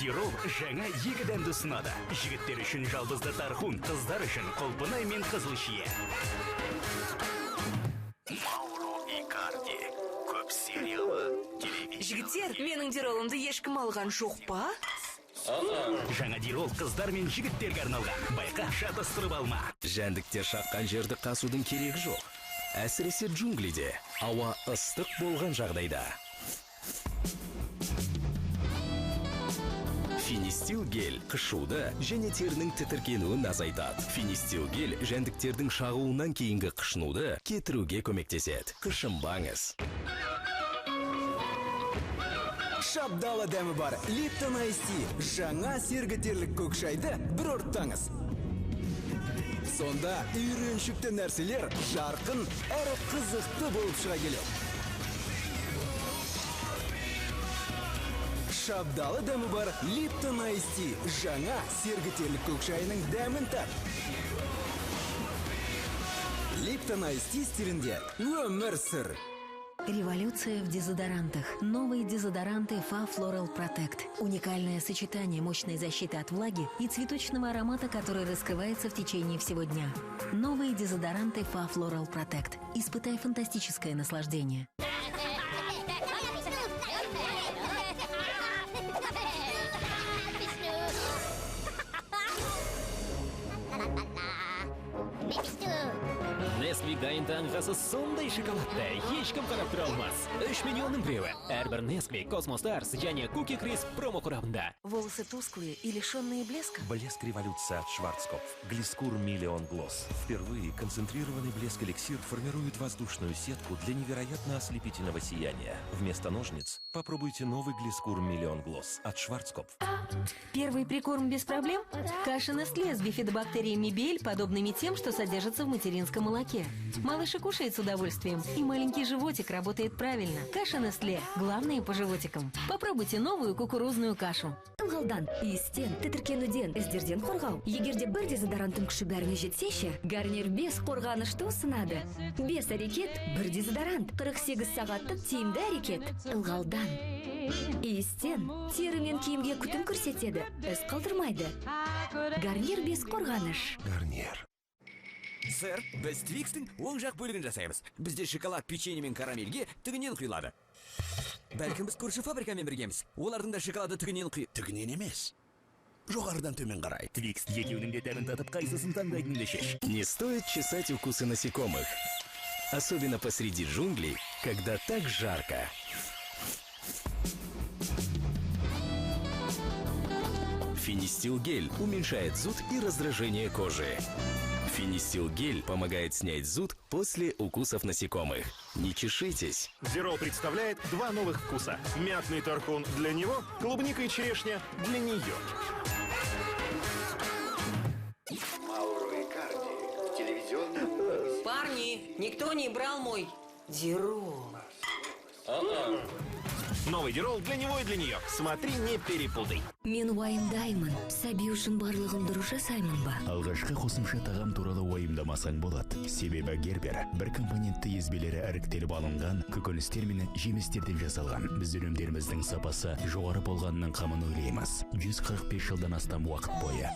Speaker 25: Дирол жаңа екі дәмді ұсынады. Жігіттер үшін жалбызды тархун, қыздар үшін құлпынай мен қызыл шие.
Speaker 5: Мауро Икарди. Көп сериялы телевизия.
Speaker 7: Жігіттер, менің Диролымды ешкім алған жоқ па?
Speaker 25: Жаңа Дирол қыздар мен жігіттерге арналған. Байқа, шатастырып алма.
Speaker 5: Жәндіктер шаққан жерді қасудың керегі жоқ. Әсіресе джунглиде ауа ыстық болған жағдайда. Финистил гель қышуды және терінің тітіркенуін азайтады. Финистил гель жәндіктердің шағуынан кейінгі қышынуды кетіруге көмектеседі. Қышынбаңыз.
Speaker 26: Шабдалы дәмі бар Lipton Ice Tea. Жаңа сергітерлік көк шайды бір ұрттаңыз. Сонда үйреншікті нәрселер жарқын әрі қызықты болып шыға келеді. Шабдалы дәмі бар Lipton Ice Tea. Жаңа сергітерлік көк шайының дәмін тап. Lipton Ice Tea стилінде өмір сүр.
Speaker 3: Революция в дезодорантах. Новые дезодоранты Fa Floral Protect. Уникальное сочетание мощной защиты от влаги и цветочного аромата, который раскрывается в течение всего дня. Новые дезодоранты Fa Floral Protect. Испытай фантастическое наслаждение.
Speaker 28: Несквик дайын таңғы сондай шоколадты, ешкім қарап тұра алмас. 3 миллионның біреуі. Әрбір Несквик, Космо Старс және Куки Крисп промо құрамында.
Speaker 6: Волосы тусклые и лишенные блеска.
Speaker 21: Блеск революция от Шварцкопф. Глискур Миллион Глосс. Впервые концентрированный блеск-эликсир формирует воздушную сетку для невероятно ослепительного сияния. Вместо ножниц попробуйте новый Глискур Миллион Глосс от Шварцкопф.
Speaker 16: Первый прикорм без проблем? Каша Нестле с бифидобактериями Бель, подобными тем, что содержатся в материнском молоке. Малыш и кушает с удовольствием, и маленький животик работает правильно. Каша Нестле. Главное по животикам. Попробуйте новую кукурузную кашу.
Speaker 22: Ылғалдан, иістен, тітіркенуден, іздерден қорғау. Егерде бір дезодоранттың күші бәріне жетсе ше, Гарнир 5 қорғанышты ұсынады. 5 әрекет, бір дезодорант. 48 сағаттық тиімді әрекет. Ылғалдан, иістен, тері мен киімге күтім көрсетеді, із қалдырмайды. Гарнир 5 қорғаныш.
Speaker 13: Гарнир.
Speaker 14: Сэр, біз Твикстің оң жақ бөлігін жасаймыз. Бізде шоколад печенье мен карамельге тігінен құйылады. Бәлкім біз көрші фабрикамен біргеміз. Олардың да шоколады тігінен құй...
Speaker 13: Тігінен емес. Жоғарыдан төмен қарай.
Speaker 25: Твикс екеуінің де дәмін татып, қайсысын таңдайтыныңды шеш.
Speaker 5: Не стоит чесать укусы насекомых. Особенно посреди джунглей, когда так жарко. Фенистил гель уменьшает зуд и раздражение кожи. Фенистил гель помогает снять зуд после укусов насекомых. Не чешитесь.
Speaker 15: Зерол представляет два новых вкуса. Мятный тархун для него, клубника и черешня для нее.
Speaker 12: Мауро Икарди в телевизионном...
Speaker 17: Парни, никто не брал мой Дирол.
Speaker 15: Новый Дирол для него и для нее. Смотри, не перепутай.
Speaker 22: Мен уайымдаймын. Сәби үшін барлығын дұрыс жасаймын ба?
Speaker 25: Алғашқы қосымша тағам туралы уайымдамасаң болады. Себебі Гербер бір компонентті езбелері іріктеліп алынған көкөністер мен жемістерден жасалған. Біз өнімдеріміздің сапасы жоғары болғанының қамын ойлаймыз. 145 жылдан астам уақыт бойы.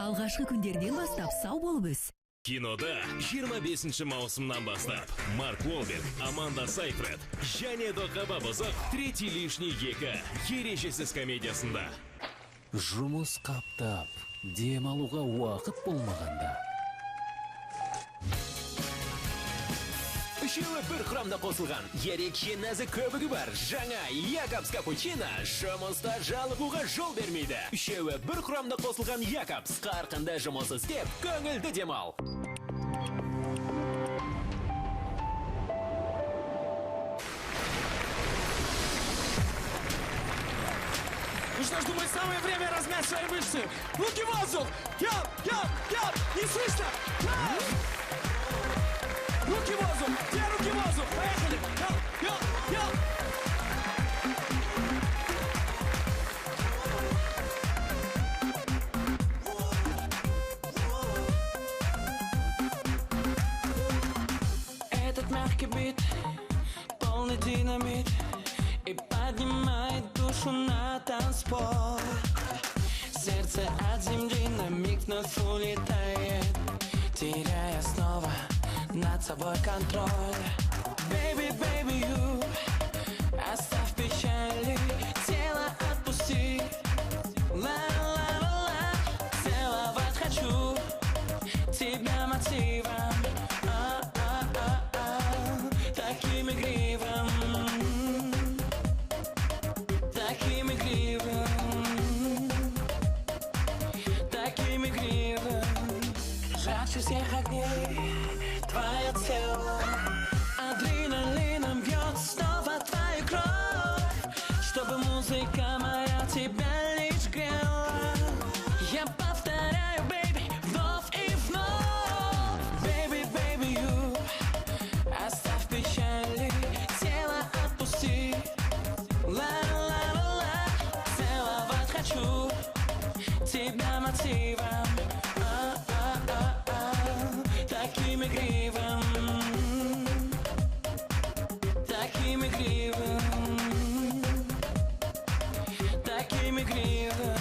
Speaker 7: Алғашқы күндерден бастап сау болып өс.
Speaker 21: Кинода 25 маусымнан бастап Марк Уолберг, Аманда Сайфред және Доқаба бұзық Третий лишний 2 ережесіз комедиясында.
Speaker 10: Жұмыс қаптап, демалуға уақыт болмағанда.
Speaker 28: Үшеуі бір құрамда қосылған, ерекше нәзік көбігі бар жаңа Якобс капучино жұмыста жалығуға жол бермейді. Үшеуі бір құрамда қосылған Якобс, қарқынды жұмыс істеп, көңілді демал.
Speaker 1: Ну что ж, думаю, самое время размять свои мышцы. Руки в воздух! Яп, яп, яп! Не слышно! Яп! Руки в воздух! Все руки в воздух! Поехали! Яп, яп, яп!
Speaker 18: Этот мягкий бит, полный динамит и поднимает душу на танцпол. Сердце от земли на миг вновь улетает, теряя снова над собой контроль. Baby, baby, you, оставь печали, тело отпусти. Ла-ла-ла-ла, целовать хочу тебя мотивом. А-а-а-а, таким игривым, таким игривым, таким игривым. Жарче всех огней твое тело, адреналином бьет снова твою кровь, чтобы музыка
Speaker 1: Музыка моя тебя лишь грела. Я повторяю, baby, вновь и вновь. Baby, baby, you. Оставь печали, тело отпусти. Ла-ла-ла-ла, целовать хочу тебя мотивом. А-а-а-а, таким игривым, таким игривым, таким игривым.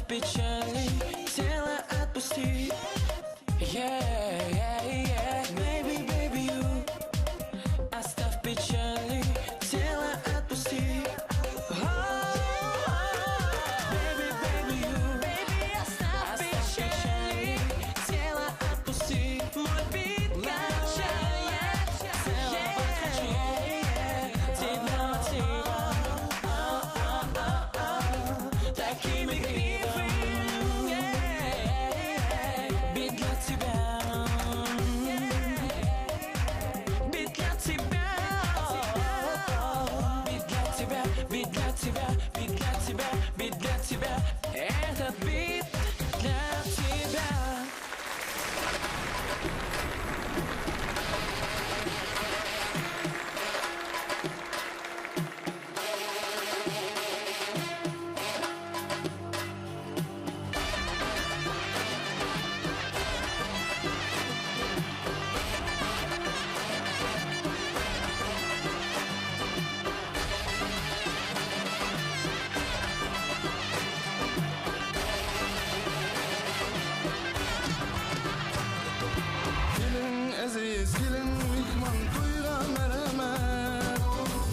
Speaker 1: Печали, тело отпусти. Yeah, yeah, yeah. Baby, baby, you. Оставь печали, тело отпусти. Oh, baby, baby, you. Baby, оставь печали, тело отпусти. Мой бит качает, целовать хочу тебя мотивом. Таким игривым. Бит для тебя, бит для тебя, бит для тебя, бит для тебя, бит для тебя, бит для тебя. Этот бит для тебя.
Speaker 4: Aziz kelin mehmon to'yga marhamat.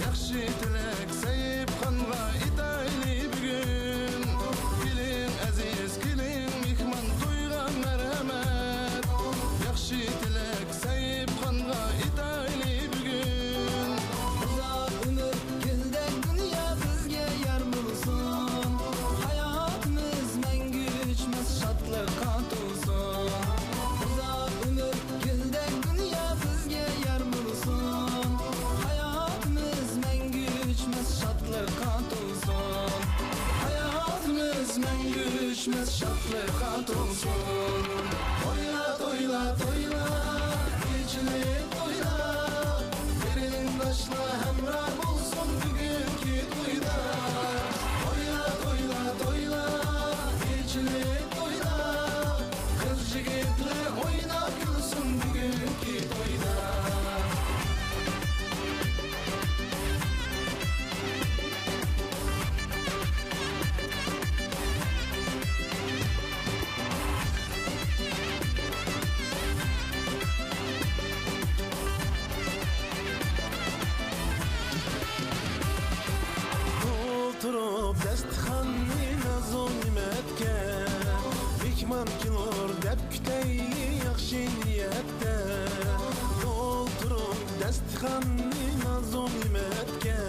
Speaker 4: Yaxshi tilak sayib qonga etayli bugun. Kelin aziz kelin mehmon to'yga marhamat. Yaxshi tilak sayib qonga etayli bugun.
Speaker 8: Uzoq umr guldek dunyo bizga yor bo'lsin. Hayotimiz mangu o'chmas shodlikqa to'lsin. Uzoq umr guldek dunyo bizga yor bo'lsin. Hayotimiz mangu o'chmas shodlikqa to'lsin.
Speaker 4: Hayotimiz mangu o'chmas shodlikqa to'lsin. To'yla, to'yla, to'yla, kechlik to'yla. Qarindoshlar hamroh bo'lsin bugungi to'yda. To'yla, to'yla, to'yla, kechlik to'yla. Qiz yigitlar o'ynab kulsin bugungi to'yda. To'ltirib dasturxonni nazu ne'matga, mehmon kelur deb kutayli yaxshi niyatda. To'ltirib dasturxonni nazu ne'matga,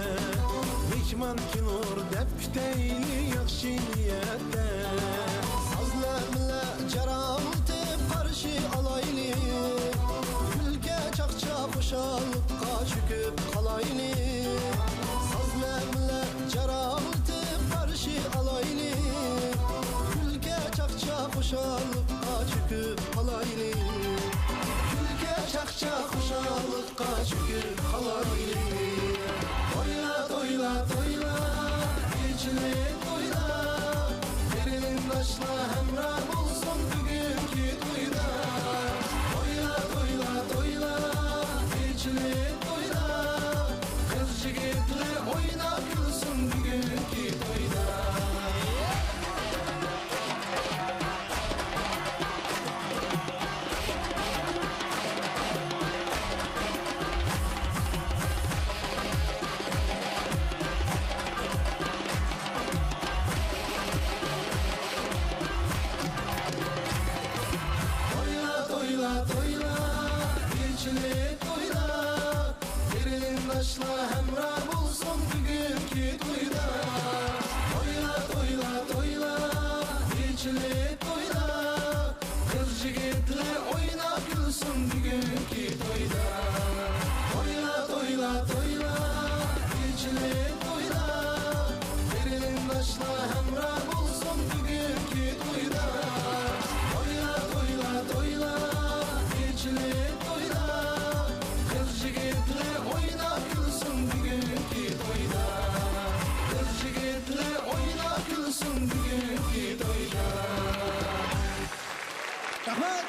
Speaker 4: mehmon kelur deb kutayli yaxshi niyatda.
Speaker 8: Sozlar bilan jarangitib qarshi olayli. Kulga chaqchaq xushallikqa cho'kib qolayli. Sozlar bilan jarangitib qarshi olayli. Kulga chaqchaq xushallikqa cho'kib qolayli. Kulga chaqchaq xushallikqa cho'kib qolayli.
Speaker 4: To'yla, to'yla, to'yla, kechlik to'yla. Qarindoshlar hamroh bo'lsin bugungi to'yda. To'yla, to'yla, to'yla, kechlik to'yla. Qiz yigitlar o'ynab kulsin bugungi to'yda. Бүгүнкү тойда. Тойла, тойла, тойла, елчилеп тойла. Кыз жигитлер ойнап күлсүн бүгүнкү тойда. Тойла, тойла, тойла, елчилеп тойла. Берлин хамра болсун бүгүнкү тойда. Тойла, тойла, тойла, елчилеп тойла. Кыз жигитлер ойнап күлсүн бүгүнкү тойда. Кыз жигитлер ойнап күлсүн бүгүнкү тойда.
Speaker 1: Рахмат!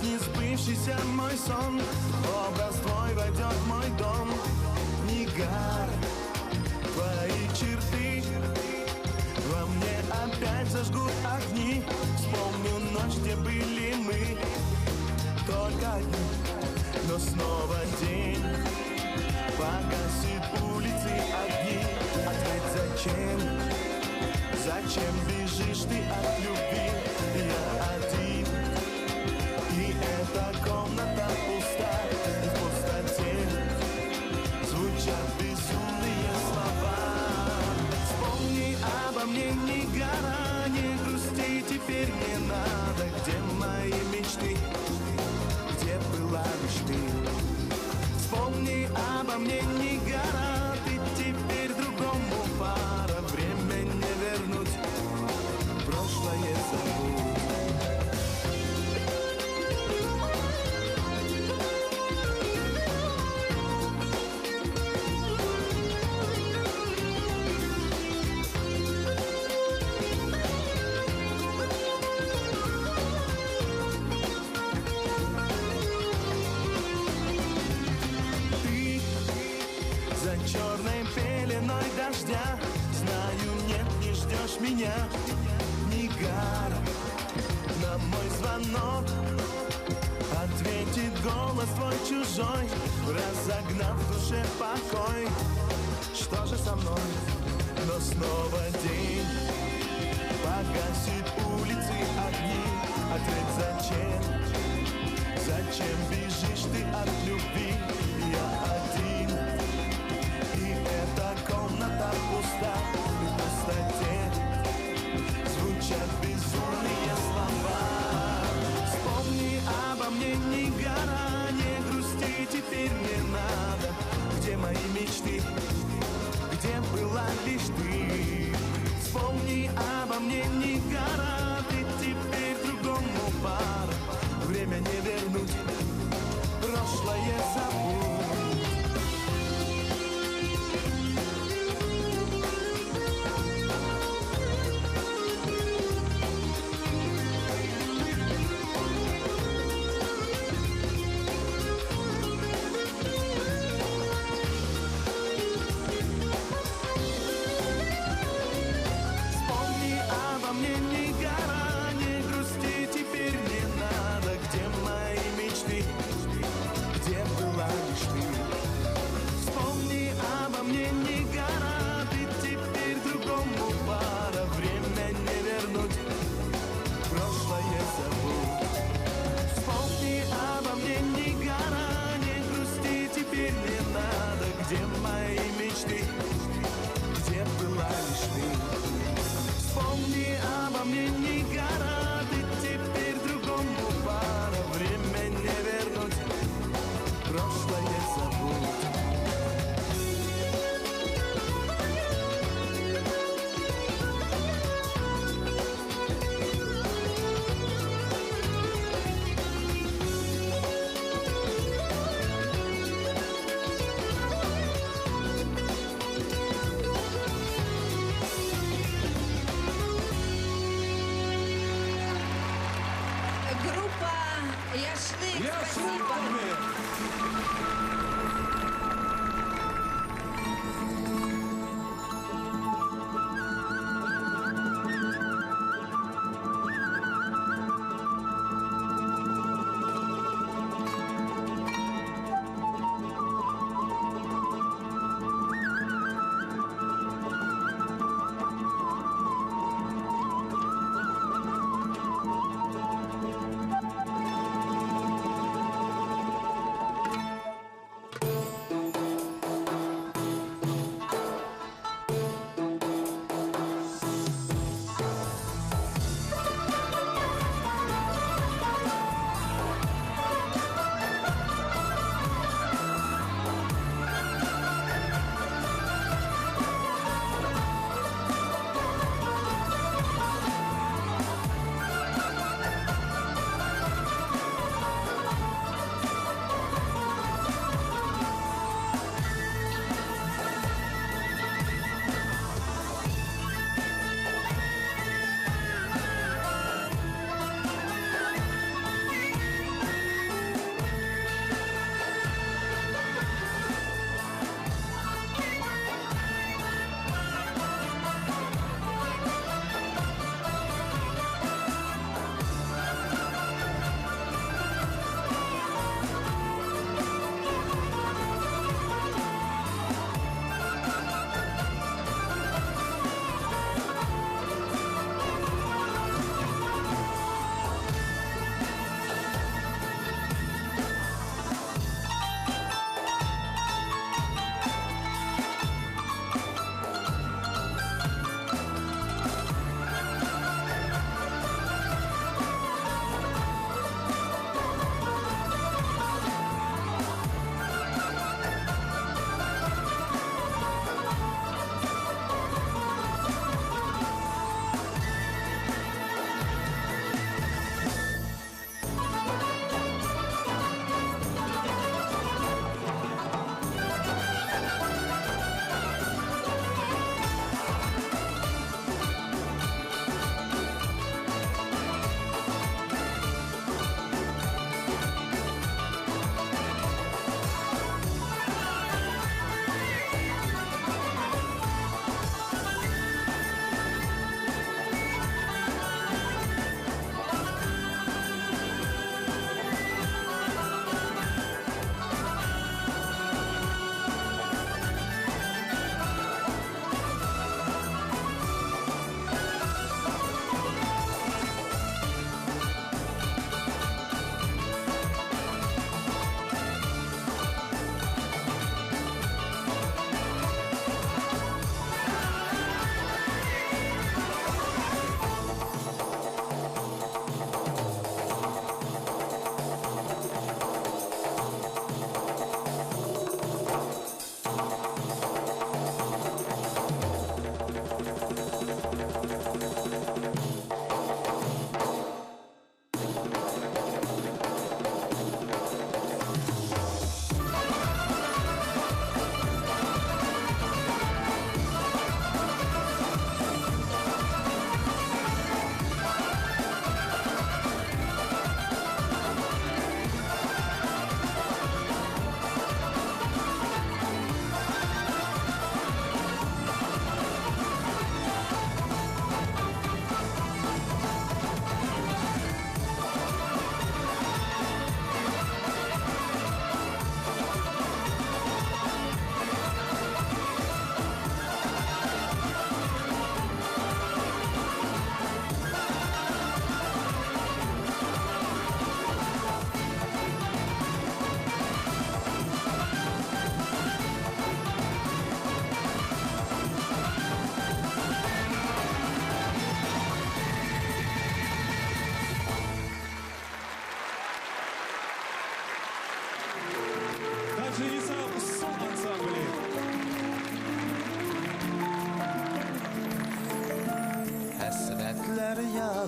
Speaker 2: Несбывшийся мой сон, образ твой войдет в мой дом. Нигар, твои черты во мне опять Опять зажгут огни. Вспомню ночь, где были мы только одни. Но снова день погасит улицы огни. Ответь, зачем? Зачем бежишь ты от любви? Я один, и эта комната пуста. И в пустоте звучат безумные слова. Вспомни обо мне, не гора, не грусти теперь не надо. Где мои мечты? Где была лишь ты? Вспомни обо мне, не гора, ты теперь другому пара. Время не вернуть, прошлое забудь. Черной пеленой дождя, знаю, нет, не ждешь меня, Нигара. На мой звонок ответит голос твой чужой, разогнав в душе покой. Что же со мной? Но снова день погасит улицы огни. Ответь, зачем? Зачем бежишь ты от любви? Я один, и эта комната пуста, и в пустоте звучат безумные слова. Вспомни обо мне, не гора, не грусти теперь не надо. Где мои мечты? Где была лишь ты? Вспомни обо мне, не гора, ты теперь другому пара. Время не вернуть, прошлое забудь. Где мои мечты? Где была лишь ты? Вспомни обо мне, не гора, ты теперь другому пара. Время не вернуть, прошлое забудь.
Speaker 9: Спасибо.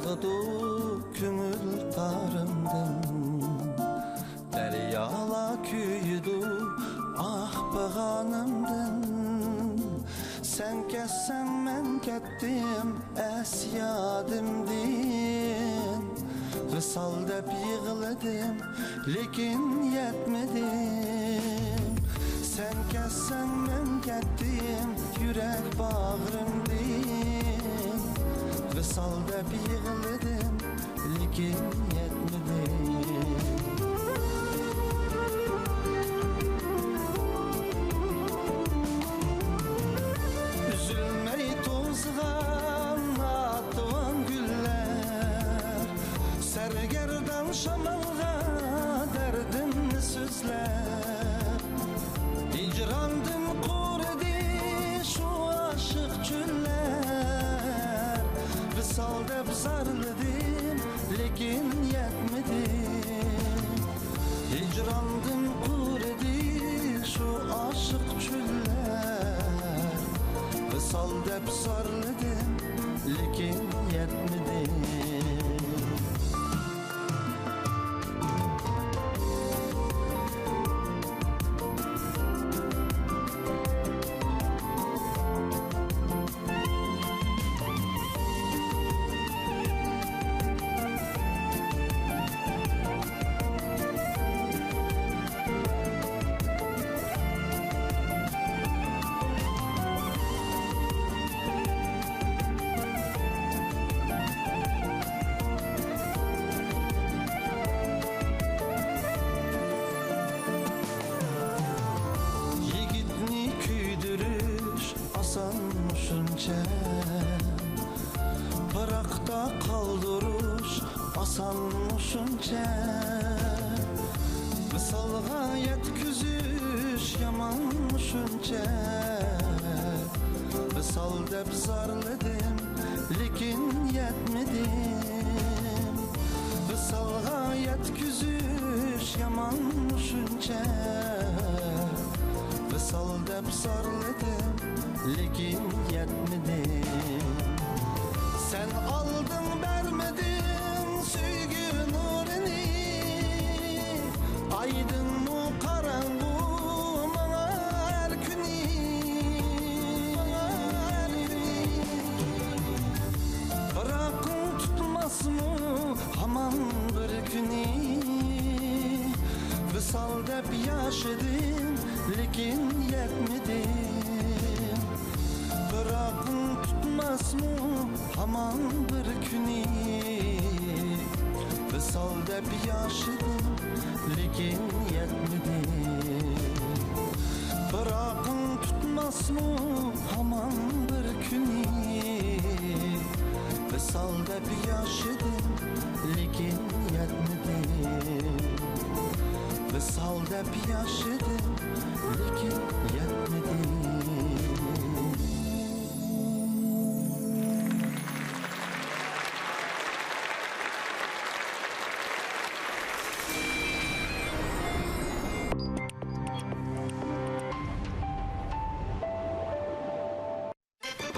Speaker 4: Ağıdı köngül tarımdın, Deryala küydü ah bağanımdın. Sen kessen men kettim es yadımdın. Vısal dep yığladım lekin yetmedim. Sen kessen men kettim yürek bağrımdın. Vısal dep yığladım lekin yetmedim. Üzülmey tozğan atvan güller, Sergerdan şamalga derdimni sözler. Hicrandım quridi şu aşık çöller. Vısal dep zarladım lekin yetmedim. Hicrandım quridi şu aşık çöller. Vısal dep zarladım lekin yetmedim. Bırakta kaldırış asan şunca. Vısalga yetküzüş yaman şunca. Vısal dep zarladım lekin yetmedim. Vısalga yetküzüş yaman şunca. Vısal dep zarladım lekin yetmedim. Sen aldın vermedin sevgi nurunu, Aydın mı karanlığı bana her günü. Bırakın tutmaz mı aman bir günü. Vısal dep yaşadım lekin yetmedim. Bırakın tutmaz mı aman bir günü. Vısal dep yaşadım lekin yetmedim. Bırakın tutmaz mı aman bir günü. Vısal dep yaşadım lekin yetmedim. Vısal dep yaşadım lekin yetmedim.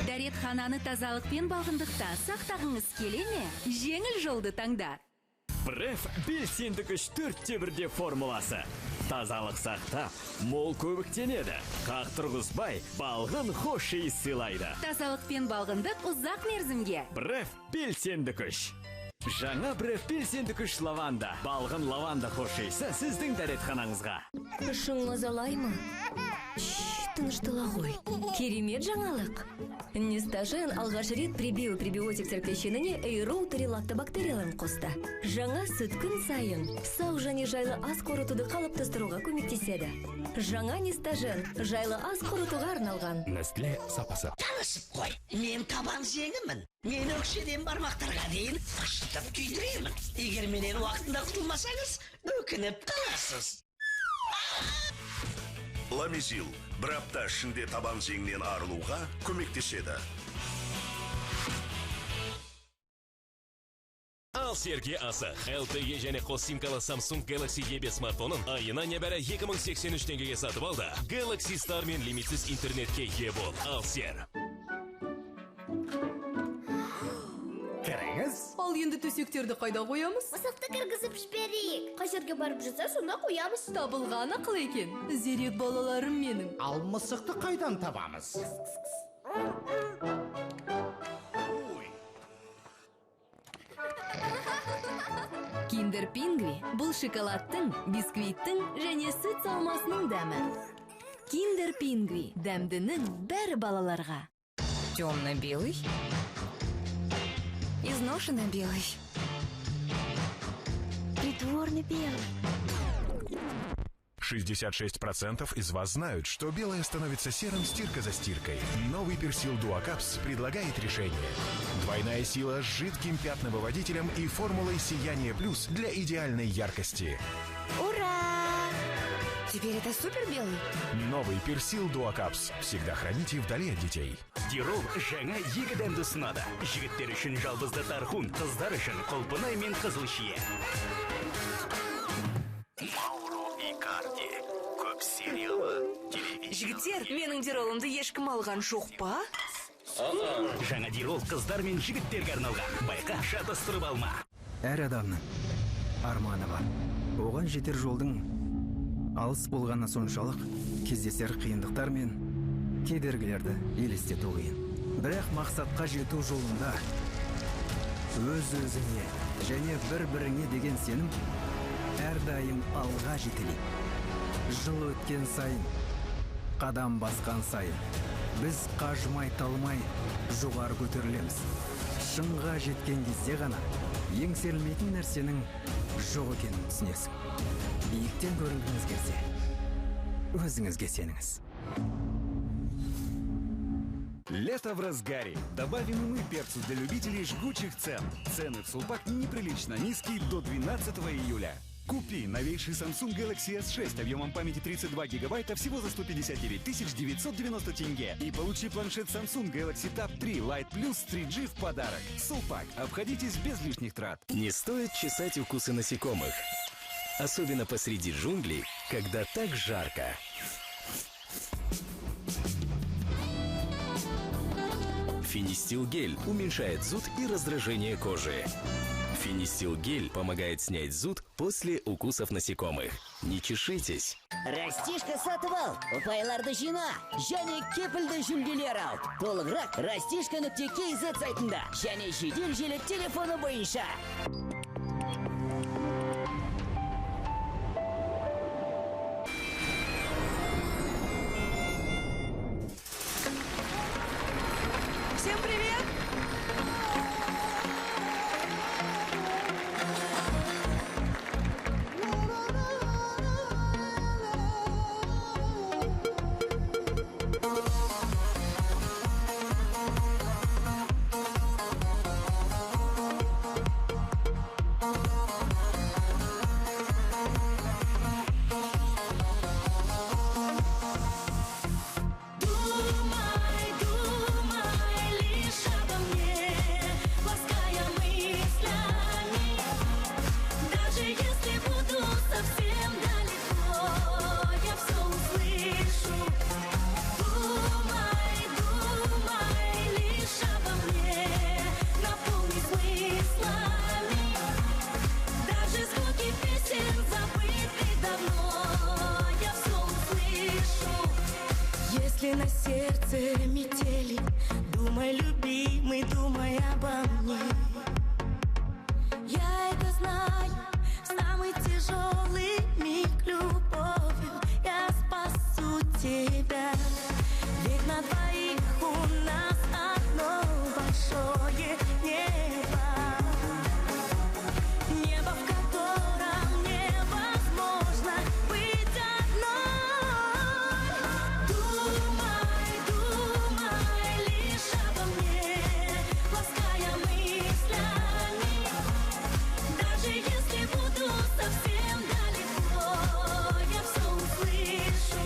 Speaker 7: Дәретхананы тазалық пен балғындықта сақтағыңыз келе ме? Жеңіл жолды таңда.
Speaker 28: Бреф белсенді күш 4-1 формуласы. Тазалық сақтап, мол көбіктенеді. Қақ тұрғызбай, балғын хош иіс сыйлайды.
Speaker 7: Тазалық пен балғындық ұзақ мерзімге.
Speaker 28: Бреф белсенді күш. Жаңа Бреф белсенді күш лаванда. Балғын лаванда хош иісі сіздің дәретханаңызға.
Speaker 22: Ішің мазалай ма? Тыныштала ғой. Керемет жаңалық. Нестажен алғаш рет пребио пребиотиктер кешеніне эйроутери-лактобактерияларын қосты. Жаңа сүт күн сайын сау және жайлы ас қорытуды қалыптастыруға көмектеседі. Жаңа Нестажен жайлы ас қорытуға арналған.
Speaker 13: Nestle сапасы.
Speaker 3: Танысып қой. Мен табан жеңімін. Мен өкшеден бармақтарға дейін қышытып күйдіремін. Егер менен уақытында құтылмасаңыз, өкініп қаласыз.
Speaker 11: Ламизил бір апта ішінде табан жеңнен арылуға көмектеседі.
Speaker 21: Ал Серге асық. LTE және қос симкалы Samsung Galaxy E5 смартфонын айына небәрі 2083 теңгеге сатып алды. Galaxy Star мен лимитсіз интернетке ие бол. Алсер.
Speaker 19: Кіріңіз.
Speaker 6: Ал енді төсектерді қайда қоямыз?
Speaker 16: Мысықты кіргізіп жіберейік. Қай жерге барып жатса, сонда қоямыз.
Speaker 6: Табылған ақыл екен. Зерек балаларым менің.
Speaker 19: Ал мысықты қайдан табамыз?
Speaker 7: Киндер Пингви бұл шоколадтың, бисквиттің және сүт салмасының дәмі. Киндер Пингви дәмдінің бәрі балаларға.
Speaker 20: Темно-белый. Изношенно-белый.
Speaker 16: Притворно белый.
Speaker 11: 66% из вас знают, что белое становится серым стирка за стиркой. Новый Персил Дуакапс предлагает решение. Двойная сила с жидким пятновыводителем и формулой «Сияние плюс» для идеальной яркости.
Speaker 20: Ура! Теперь это супер белый.
Speaker 11: Новый Персил Дуакапс. Всегда храните вдали от детей.
Speaker 25: Дирол жаңа екі дәмді ұсынады. Жігіттер үшін жалбызды тархун, қыздар үшін құлпынай мен қызыл шие.
Speaker 5: Мауро Икарди. Көп сериялы телевизор.
Speaker 20: Жігіттер, менің Диролымды ешкім алған жоқ па?
Speaker 25: Жаңа Дирол қыздар мен жігіттерге арналған. Байқа, шатастырып алма.
Speaker 4: Әр адамның арманы бар. Оған жетер жолдың алыс болғаны соншалық, кездесер қиындықтар мен кедергілерді елестету қиын. Бірақ мақсатқа жету жолында өз-өзіңе және бір-біріңе деген сенім әрдайым алға жетелейді. Жыл өткен сайын, қадам басқан сайын, біз қажымай талмай жоғары көтерілеміз. Шыңға жеткен кезде ғана еңсерілмейтін нәрсенің жоқ екенін түсінесің. Биіктен көрінгіңіз келсе, өзіңізге сеніңіз.
Speaker 23: Лето в разгаре. Добавим и мы перцу для любителей жгучих цен. Цены в Сулпак неприлично низкие до 12 июля. Купи новейший Samsung Galaxy S6 объемом памяти 32 гигабайта всего за 159 990 тенге. И получи планшет Samsung Galaxy Tab 3 Lite Plus 3G в подарок. Сулпак. Обходитесь без лишних трат.
Speaker 5: Не стоит чесать укусы насекомых. Особенно посреди джунглей, когда так жарко. Фенистил гель уменьшает зуд и раздражение кожи. Фенистил гель помогает снять зуд после укусов насекомых. Не чешитесь.
Speaker 3: Растишка сатып ал, ұпайларды жина және кепілді жүлделер ал. Толығырақ растишка.kz сайтында және жедел желі телефоны бойынша.
Speaker 6: Всем привет!
Speaker 7: Думай, думай лишь обо мне, лаская мыслями. Даже если буду совсем далеко, я все услышу. Думай, думай лишь обо мне, наполни смыслами. Даже звуки песен забытых давно, я все услышу.
Speaker 17: Если на сердце метели, думай, любимый, думай обо мне. Я это знаю, в самый тяжелый миг любовью я спасу тебя. Ведь на двоих у нас одно большое небо. Небо, в котором невозможно быть одной.
Speaker 7: Думай, думай лишь обо мне, лаская мыслями. Даже если буду совсем далеко, я все услышу.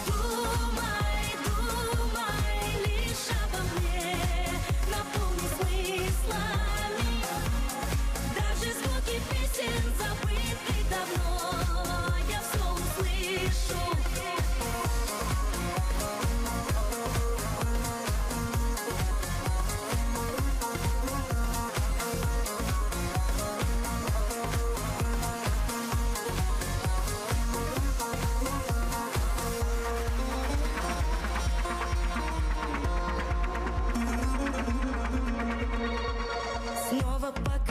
Speaker 7: Думай, думай.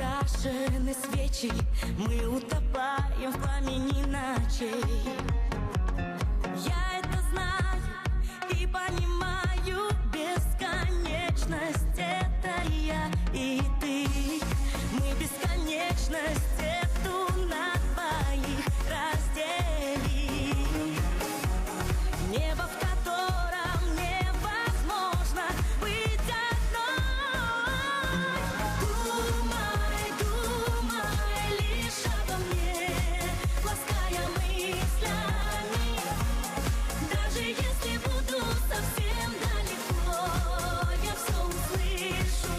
Speaker 10: Загашены свечи, мы утопаем в пламени ночей. Я это знаю и понимаю, бесконечность — это я и ты. Мы бесконечность эту на двоих разделим. Небо, в котором невозможно быть одной. Думай, думай лишь обо мне, лаская мыслями. Даже если буду совсем далеко, я все услышу.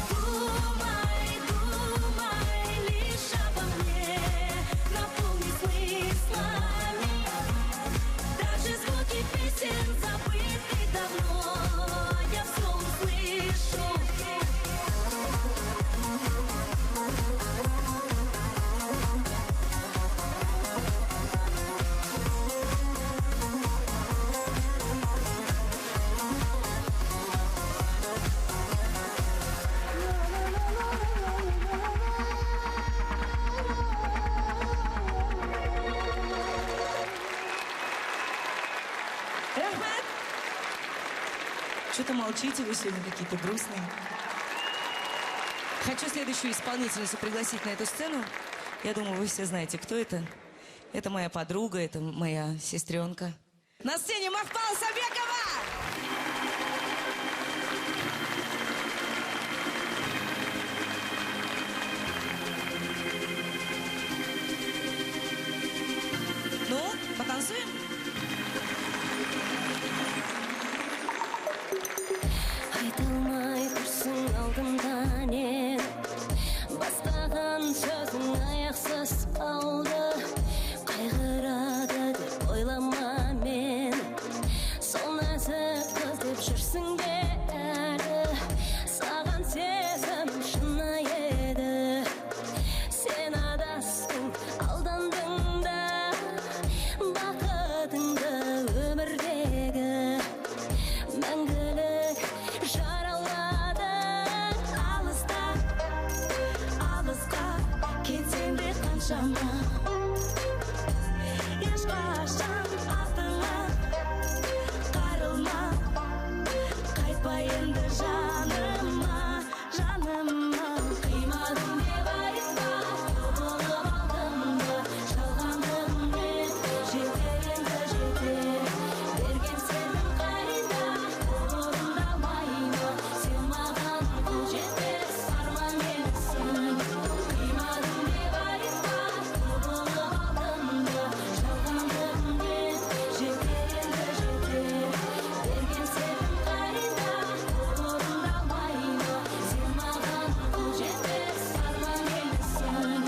Speaker 10: Думай, думай лишь обо мне, наполни смыслами. Даже звуки песен забыты давно, я все услышу.
Speaker 12: Рахмет! Что-то молчите вы сегодня какие-то грустные. Хочу следующую исполнительницу пригласить на эту сцену. Я думаю, вы все знаете, кто это. Это моя подруга, это моя сестренка. На сцене Мақпал Сабекова! Ну, потанцуем?
Speaker 10: Айта алмай тұрсың алдымда не, бастаған сөзің аяқсыз қалды. Қайғырады деп ойлама мен, сол нәзік қыз деп жүрсің бе әлі? Саған сезімім шынайы еді, сен адастың, алдандың да. Бақытыңды өмірдегі мәңгілік жараладың. Алыста, алысқа кетсең де қаншама, ешқашан артыңа қайрылма. Қайтпа енді жаныма, жаныма. Қимадым деп айтпа, құбылып алдым ба жалғандығыңмен. Жетер енді, жетер, берген сенім қайда, орындалмай ма? Сен маған қол жетпес арман емессің. Қимадым деп айтпа, құбылып алдым ба жалғандығыңмен. Жетер енді, жетер, берген сенім қайда, орындалмай ма? Сен маған қол жетпес арман емессің.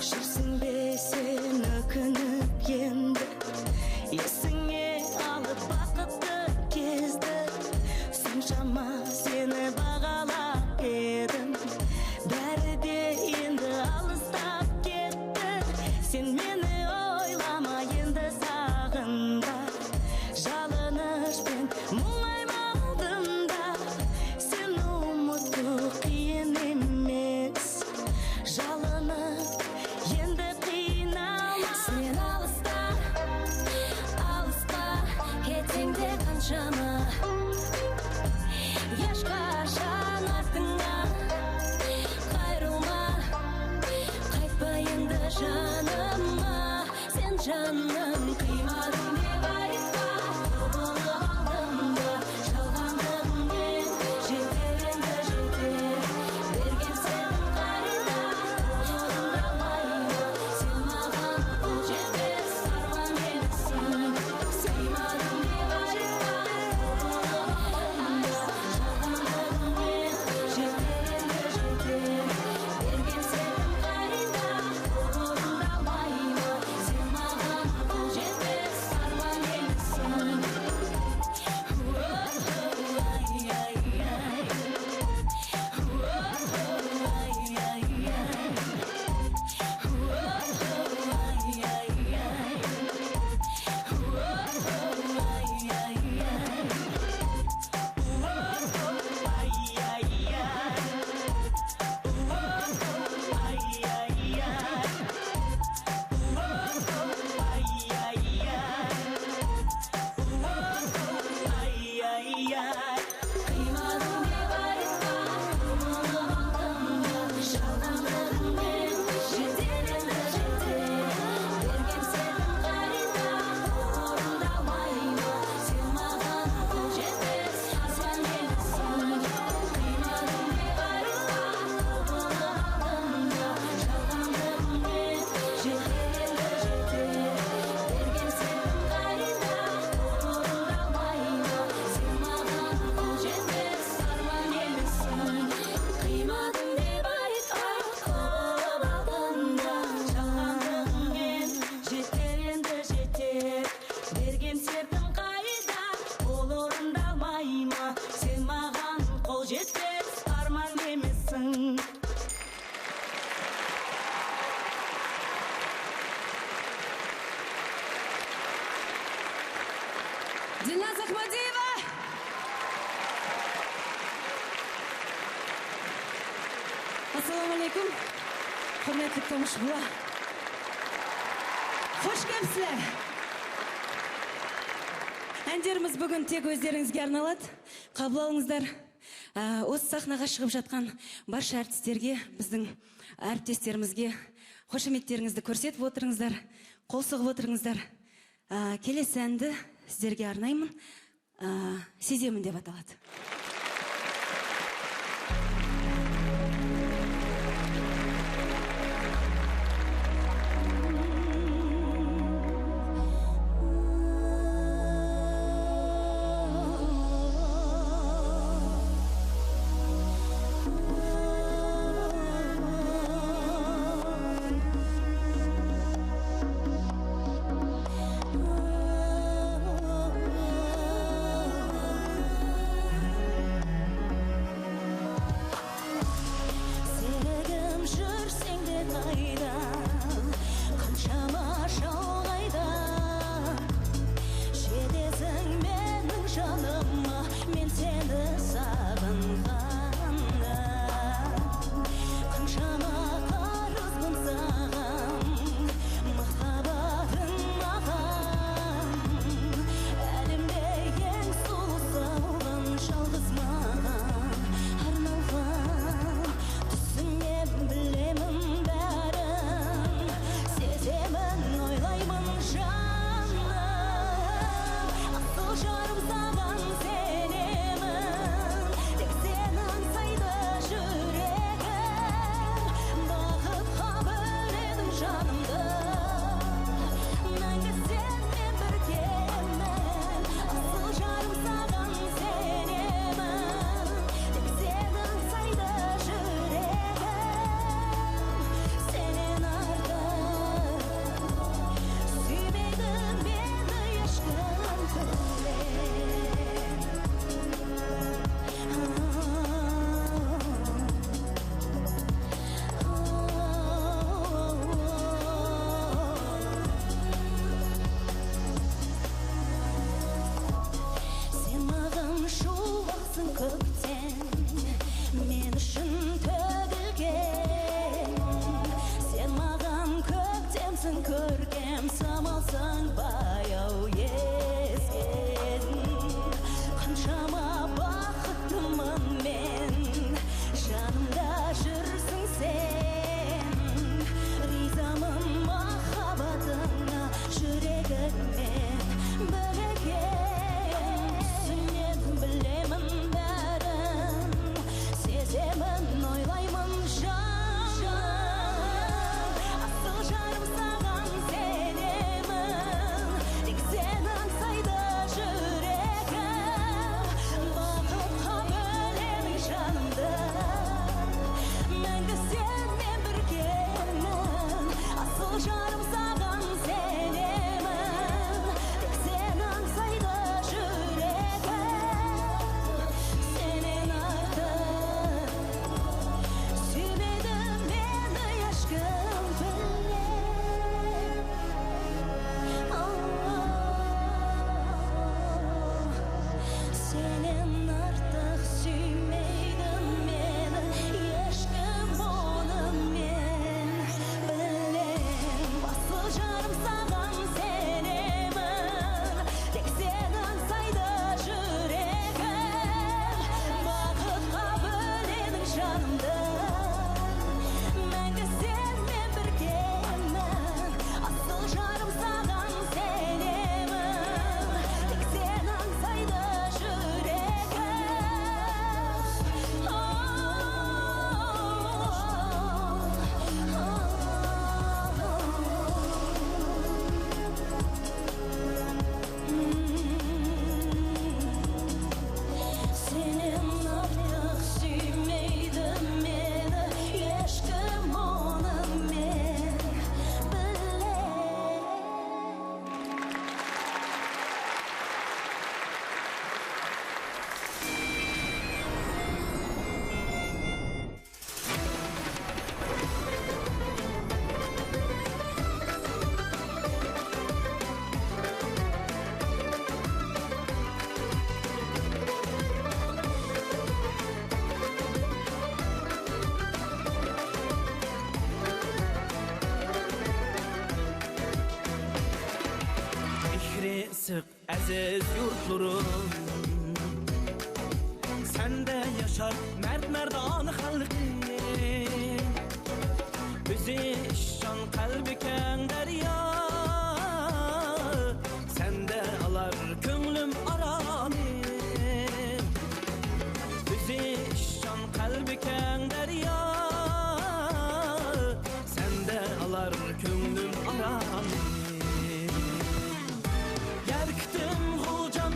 Speaker 10: Жүрсің бе сен өкініп енді, есіңе алып бақытты кезді? Соншама сені бағалап едім, бәрі де енді алыстап кетті. Сен мені ойлама енді, сағынба, жалынышпен мұңайма алдымда. Сені ұмыту қиын емес, жалынып енді қиналма. Сен алыста, алысқа кетсең де қаншама, ешқашан артыңа қайрылма. Қайтпа енді жаныма, сен жаным. Қимадым деп айтпа, құбылып алдым ба жалғандығыңмен. Жетер енді, жетер, берген сенім қайда, орындалмай ма? Сен маған қол жетпес арман емессің. Қимадым деп айтпа, құбылып алдым ба жалғандығыңмен. Жетер енді, жетер, берген сенім қайда, орындалмай ма? Сен маған қол
Speaker 12: Алейкум, құрметті томшыбыла. Қош келіпсіздер. Әндеріміз бүгін тек өздеріңізге арналады. Қабыл алыңыздар. Осы сахнаға шығып жатқан барша әртістерге, біздің әріптестерімізге қошеметтеріңізді көрсетіп отырыңыздар, қол соғып отырыңыздар. Келесі әнді сіздерге арнаймын. Сеземін деп аталады.
Speaker 10: Oh.
Speaker 1: Issiq aziz yurtlarim, sende yaşar mard mardon xalqim. O'zi ishchan qalbi keng daryo, sende alar ko'nglim aramim. O'zi ishchan qalbi keng daryo, sende alar ko'nglim aramim. Yerkitim g'uljam,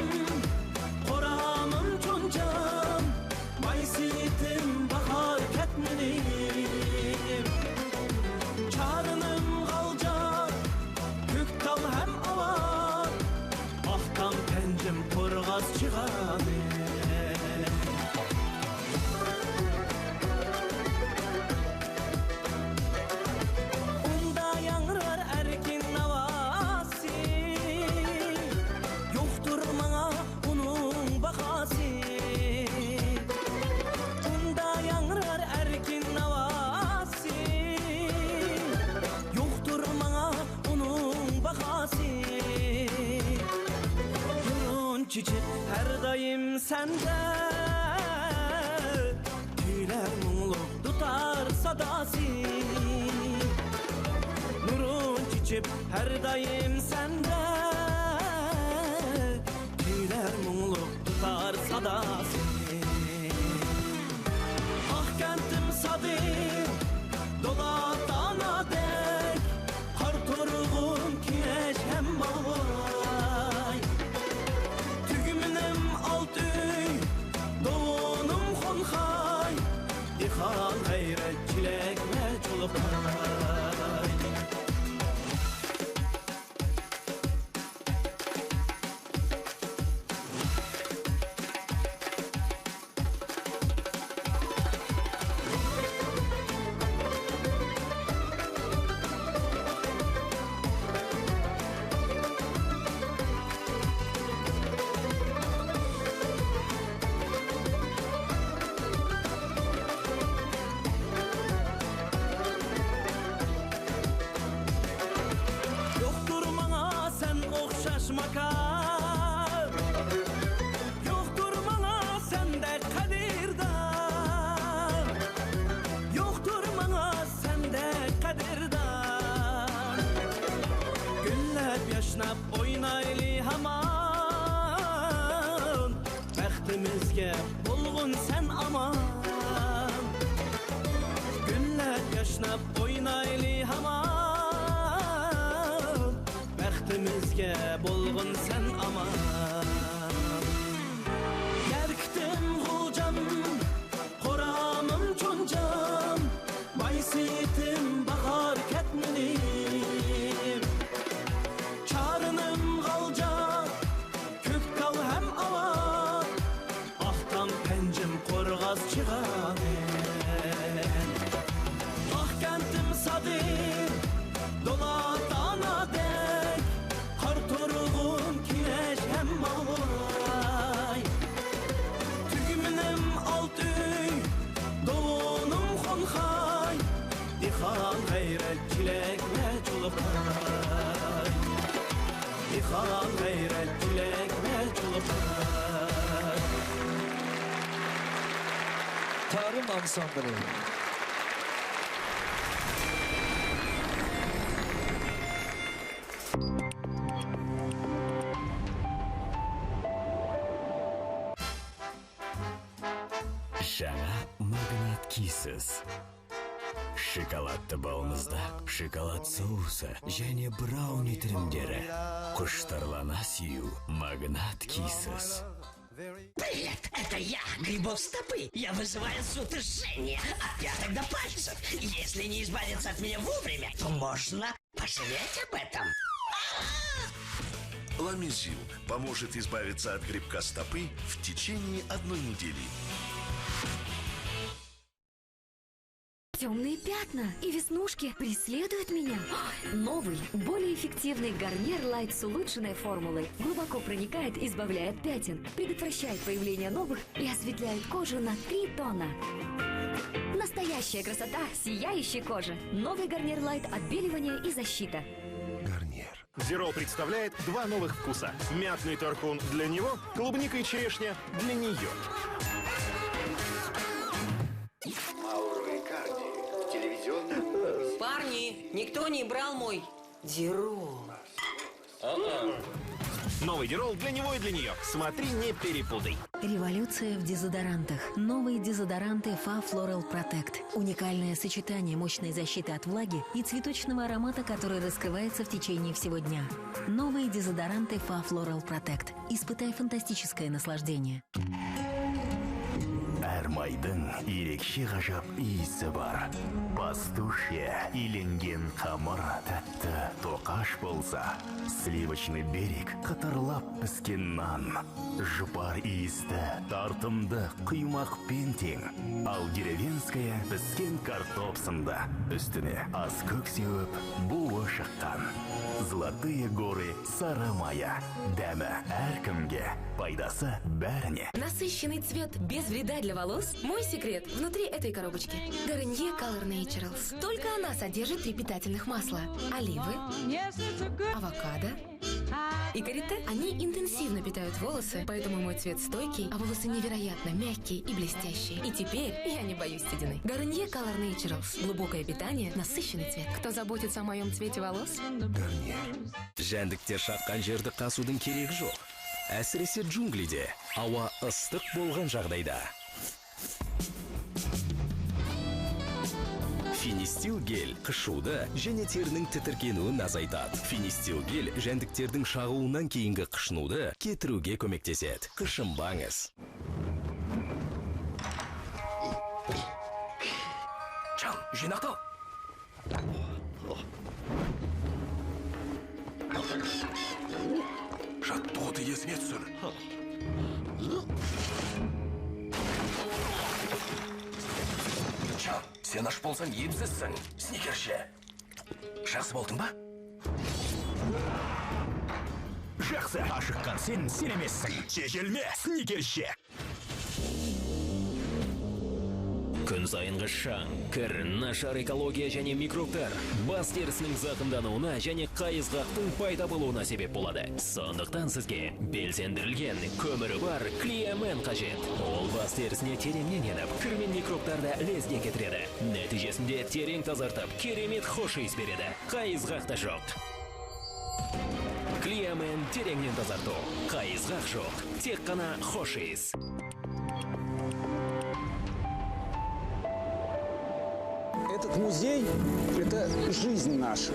Speaker 1: qo'ramim cho'njam, maysitim bahor ketminim. Çarınım qalcar, köktal hem avar, Aqtam pencim qo'rg'az chiğanim. Unda yangrar erkin navasi, yo'qtur manga uning bahasi. Unda yangrar erkin navasi, yo'qtur manga uning bahasi. Nurun chichib har doim senda, kuylar mungluq dutar sadasi. Nurun chichib har doim senda, kuylar mungluq tutar sadasi. Ah kentim sadir, dola tanadek, qor turg'un kiyesh hem balvoy. Tugminim olt uy, dovunum xonxay, dehqon g'ayrat chilak va cho'liqay. Yo'qtur manga sen o'xshash makon, yo'qtur manga sendek qadrdon, yo'qtur manga sendek qadrdon. Gullab yashnab o'ynayli hamon, baxtimizga bo'lg'un sen amon. Gullab yashnab o'ynayli hamon, baxtimizga bo'lg'un sen amon. Yerkitim g'uljam, qo'ramim cho'njam, maysitim bahor ketminim. Charinim g'alja, ko'ktal ham avar, Aqtam panjim qo'rg'az chig'anim. Ah kentim sadir, dola tanadek, qor turg'un kiyesh ham malvoy. Tugminim olt uy, dovunum xonxay, dehqon g'ayrat chilak va cho'liqay. Dehqon g'ayrat chilak va cho'liqay.
Speaker 8: Tarım Ansamblı.
Speaker 5: Жаңа Магнат Кисес. Шоколадты балмұздақ, шоколад соусы және брауни түрімдері. Құштарлана сүю Магнат Кисес.
Speaker 3: Привет, это я, Грибок стопы. Я вызываю зуд и жжение от пяток до пальцев. Если не избавиться от меня вовремя, то можно пожалеть об этом.
Speaker 13: Ламизил поможет избавиться от грибка стопы в течение 1 недели.
Speaker 22: Темные пятна и веснушки преследуют меня. Новый, более эффективный Гарньер Лайт с улучшенной формулой глубоко проникает, избавляет пятен, предотвращает появление новых и осветляет кожу на 3 тона. Настоящая красота сияющей кожи. Новый Гарньер Лайт — отбеливание и защита.
Speaker 13: Гарньер.
Speaker 11: Дирол представляет два новых вкуса. Мятный тархун для него, клубника и черешня для нее.
Speaker 2: Мауро Икарди в телевизионном...
Speaker 17: Парни, никто не брал мой Дирол.
Speaker 28: Новый Дирол для него и для нее. Смотри, не перепутай.
Speaker 9: Революция в дезодорантах. Новые дезодоранты Fa Floral Protect. Уникальное сочетание мощной защиты от влаги и цветочного аромата, который раскрывается в течение всего дня. Новые дезодоранты Fa Floral Protect. Испытай фантастическое наслаждение.
Speaker 25: Әр майдың ерекше ғажап иісі бар. Пастушье иленген қамыр тәтті тоқаш болса, сливочный берег қытырлап піскен нан. Жұпар иісті, тартымды құймақпен тең. Ал деревенская піскен картоп сынды. Үстіне ас көк сеуіп, буы шыққан. Золотые горы сары мая. Дәмі әркімге, пайдасы бәріне.
Speaker 14: Насыщенный цвет без вреда для волос. Мой секрет внутри этой коробочки. Garnier Color Naturals. Только она содержит 3 питательных масла. Оливы, авокадо и карите. Они интенсивно питают волосы, поэтому мой цвет стойкий, а волосы невероятно мягкие и блестящие. И теперь я не боюсь седины. Garnier Color Naturals. Глубокое питание, насыщенный цвет. Кто заботится о моем цвете волос?
Speaker 25: Garnier.
Speaker 5: Жәндіктер шаққан жерді қасудың керегі жоқ. Әсіресе джунглиде, ауа ыстық болған жағдайда. Финистил гель қышуды және терінің тітіркенуін азайтады. Финистил гель жәндіктердің шағуынан кейінгі қышынуды кетіруге көмектеседі. Қышынбаңыз.
Speaker 15: Чан, жинақтал. Жаттығуды есіңе түсір. Чан, сен аш болсаң емсізсің. Сникерше. Жақсы болдың ба?
Speaker 25: Жақсы, ашыққан сен, сен емессің. Тежелме, сникерше.
Speaker 28: Күн сайынғы шаң, кір, нашар экология және микробтар бас терісінің зақымдануына және қайызғақтың пайда болуына себеп болады. Сондықтан сізге белсендірілген көмірі бар Клеомен қажет. Ол бас терісіне тереңнен еніп, кір мен микробтарды лезде кетіреді. Нәтижесінде терең тазартып, керемет хош иіс береді. Қайызғақ та жоқ. Клеомен тереңнен тазарту. Қайызғақ жоқ. Тек қана хош иіс.
Speaker 18: Этот музей – это жизнь наша.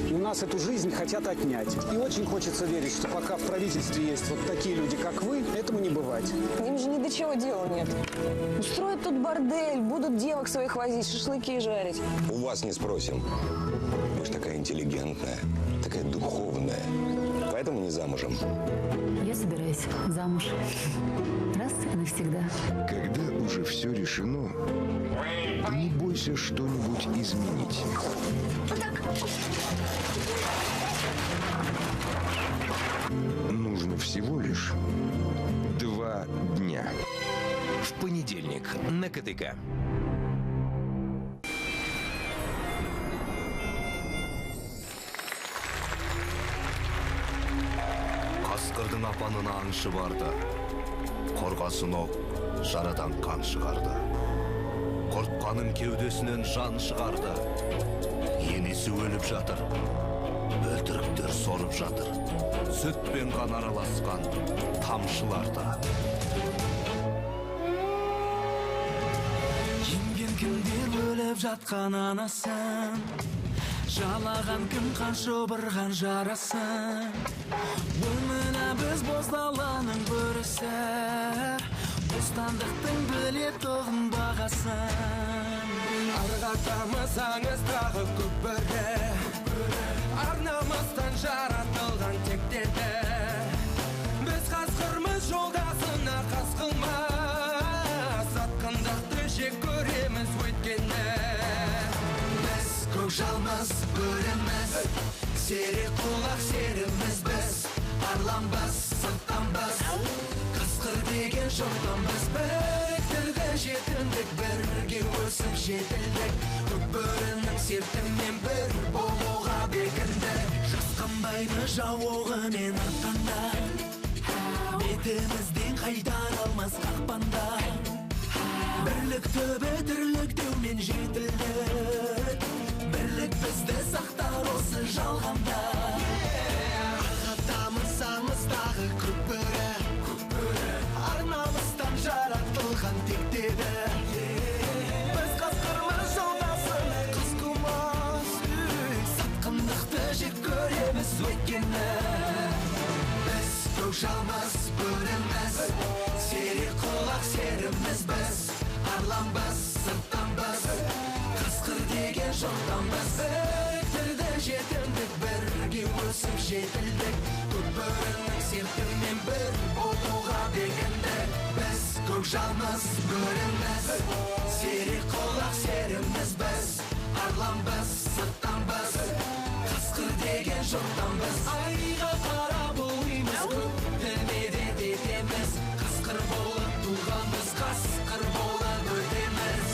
Speaker 18: И у нас эту жизнь хотят отнять. И очень хочется верить, что пока в правительстве есть вот такие люди, как вы, этому не бывать.
Speaker 24: Им же ни до чего дела нет. Устроят тут бордель, будут девок своих возить, шашлыки жарить.
Speaker 26: У вас не спросим. Вы же такая интеллигентная, такая духовная. Поэтому не замужем.
Speaker 7: Я собираюсь замуж. Раз и навсегда.
Speaker 11: Когда уже все решено, не бойся что-нибудь изменить. Нужно всего лишь 2 дня.
Speaker 27: В понедельник на КТК.
Speaker 29: Қасқырдың апанына аңшы барды. Қорғасын оқ жарадан қан шығарды. Құртқаның кеудесінен жан шығарды. Енесі өліп жатыр. Бөлтіріктер сорып жатыр. Сүт пен қан араласқан тамшыларды.
Speaker 1: Емген кімдер өліп жатқан анасын, жалаған кім қан шұбырған жарасын. Өміні біз боз даланың бөрісі, бостандықтың білетұғын бағасын.
Speaker 30: Арғатамыз аңыздағы көпірі, арнамыздан жаратылған тектеді. Біз қасқырмыз жолдасына қас қылмас, сатқындықты жек көреміз өйткені. Біз көкжалмыз, бөріміз, серік құлақ серіміз біз. Арланбыз, сырттанбыз, қасқыр деген жұрттанбыз. Біріктірді жетімдік, бірге өсіп жетілдік. Көк бөрінің сертімен бір болуға бекіндік. Жасқанба
Speaker 1: Қорықпаймыз жау оғымен атқанда, бетімізден қайтара алмас қақпанда. Бірлік түбі тірлік деумен жетілдік, бірлік бізді сақтар осы жалғанда.
Speaker 30: Ағатамыз аңыздағы көк бөрі, ар намыстан жаратылған тектеді. Біз қасқырмыз жолдасына қас қылмас, сатқындықты жек көреміз өйткені. Біз көкжалмыз бөріміз, серік құлақ серіміз біз. Арланбыз, сырттанбыз, қасқыр деген жоқтанбыз. Біріктірді жетімдік, бірге өсіп жетілдік. Көк бөрінің сертімен бір болуға бекіндік. Біз көкжалмыз бөріміз, серік құлақ серіміз біз. Арланбыз, сырттанбыз, қасқыр деген жоқтанбыз. Айға қарап ұлимыз, көкті медет етеміз. Қасқыр болып туғанбыз, қасқыр болып өтеміз.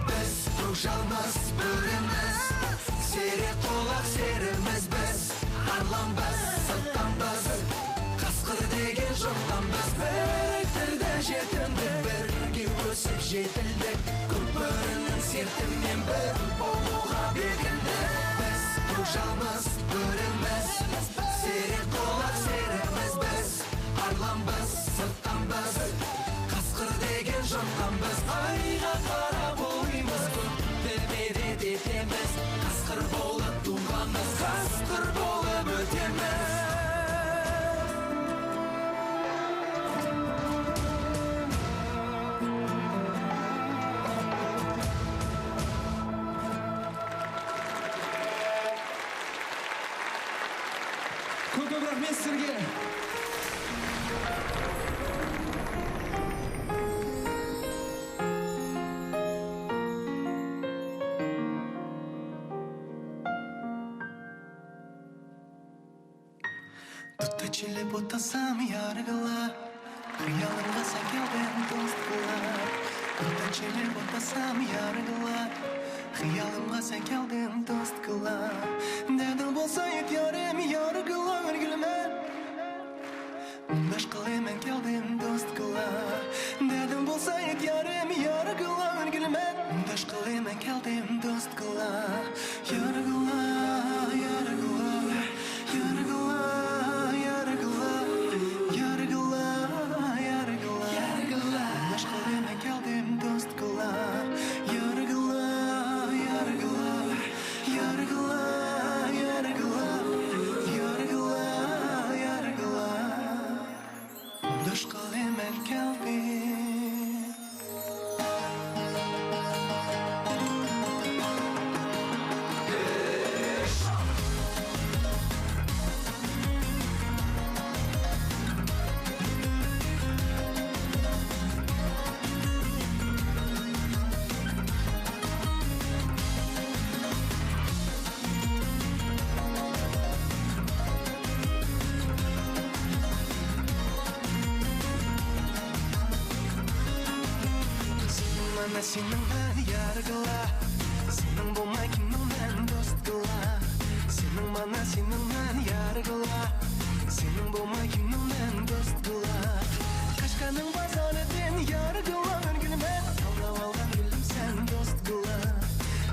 Speaker 30: Біз көкжалмыз бөріміз, серік құлақ серіміз біз. Арланбыз, сырттанбыз, қасқыр деген жоқтанбыз. Біріктірді жетімдік, бірге өсіп жетілдік. Көк бөрінің сертімен бір болуға бекіндік. Біз көкжалмыз бөріміз, серік құлақ серіміз біз. Арланбыз, сырттанбыз, қасқыр деген жоқтанбыз. Айға қарап ұлимыз, көкті медет етеміз. Қасқыр болып туғанбыз, қасқыр болып өтеміз.
Speaker 4: Көп рахмет сіздерге.
Speaker 30: Тұтта челеп отасам яргыла, қиялымға сен келдің дост қыла. Тұтта челеп отасам яргыла, қиялымға сен келдің дост қыла. Дедің болса ет ярым яргыла өргілме, мұңдаш қылаймен келдім дост қыла. Дедің болса ет ярым яргыла өргілме, мұңдаш қылаймен келдім дост қыла. Яргыла, яргыла, яргыла, яргыла, яргыла, яргыла, яргыла. Мұңдаш қылаймен келдім дост қыла. Яргыла, яргыла, яргыла, яргыла, яргыла, яргыла. Мұңдаш қылаймен келдім. Мана сенің мән яргыла, сенің болмай кімнің мән дост қыла. Сенің мана сенің мән яргыла, сенің болмай кімнің мән дост қыла. Қашқаның базарыден яргыла өргілме, талдап алған гүлім сен дост қыла.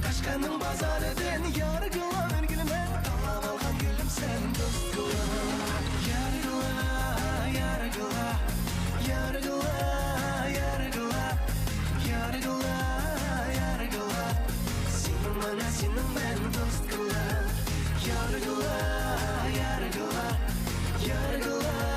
Speaker 30: Қашқаның базарыден яргыла өргілме, талдап алған гүлім сен дост қыла. Яргыла, яргыла, яргыла, яргыла, яргыла, яргыла. Сенің мана сенің мән дост қыла. Яргыла, яргыла, яргыла,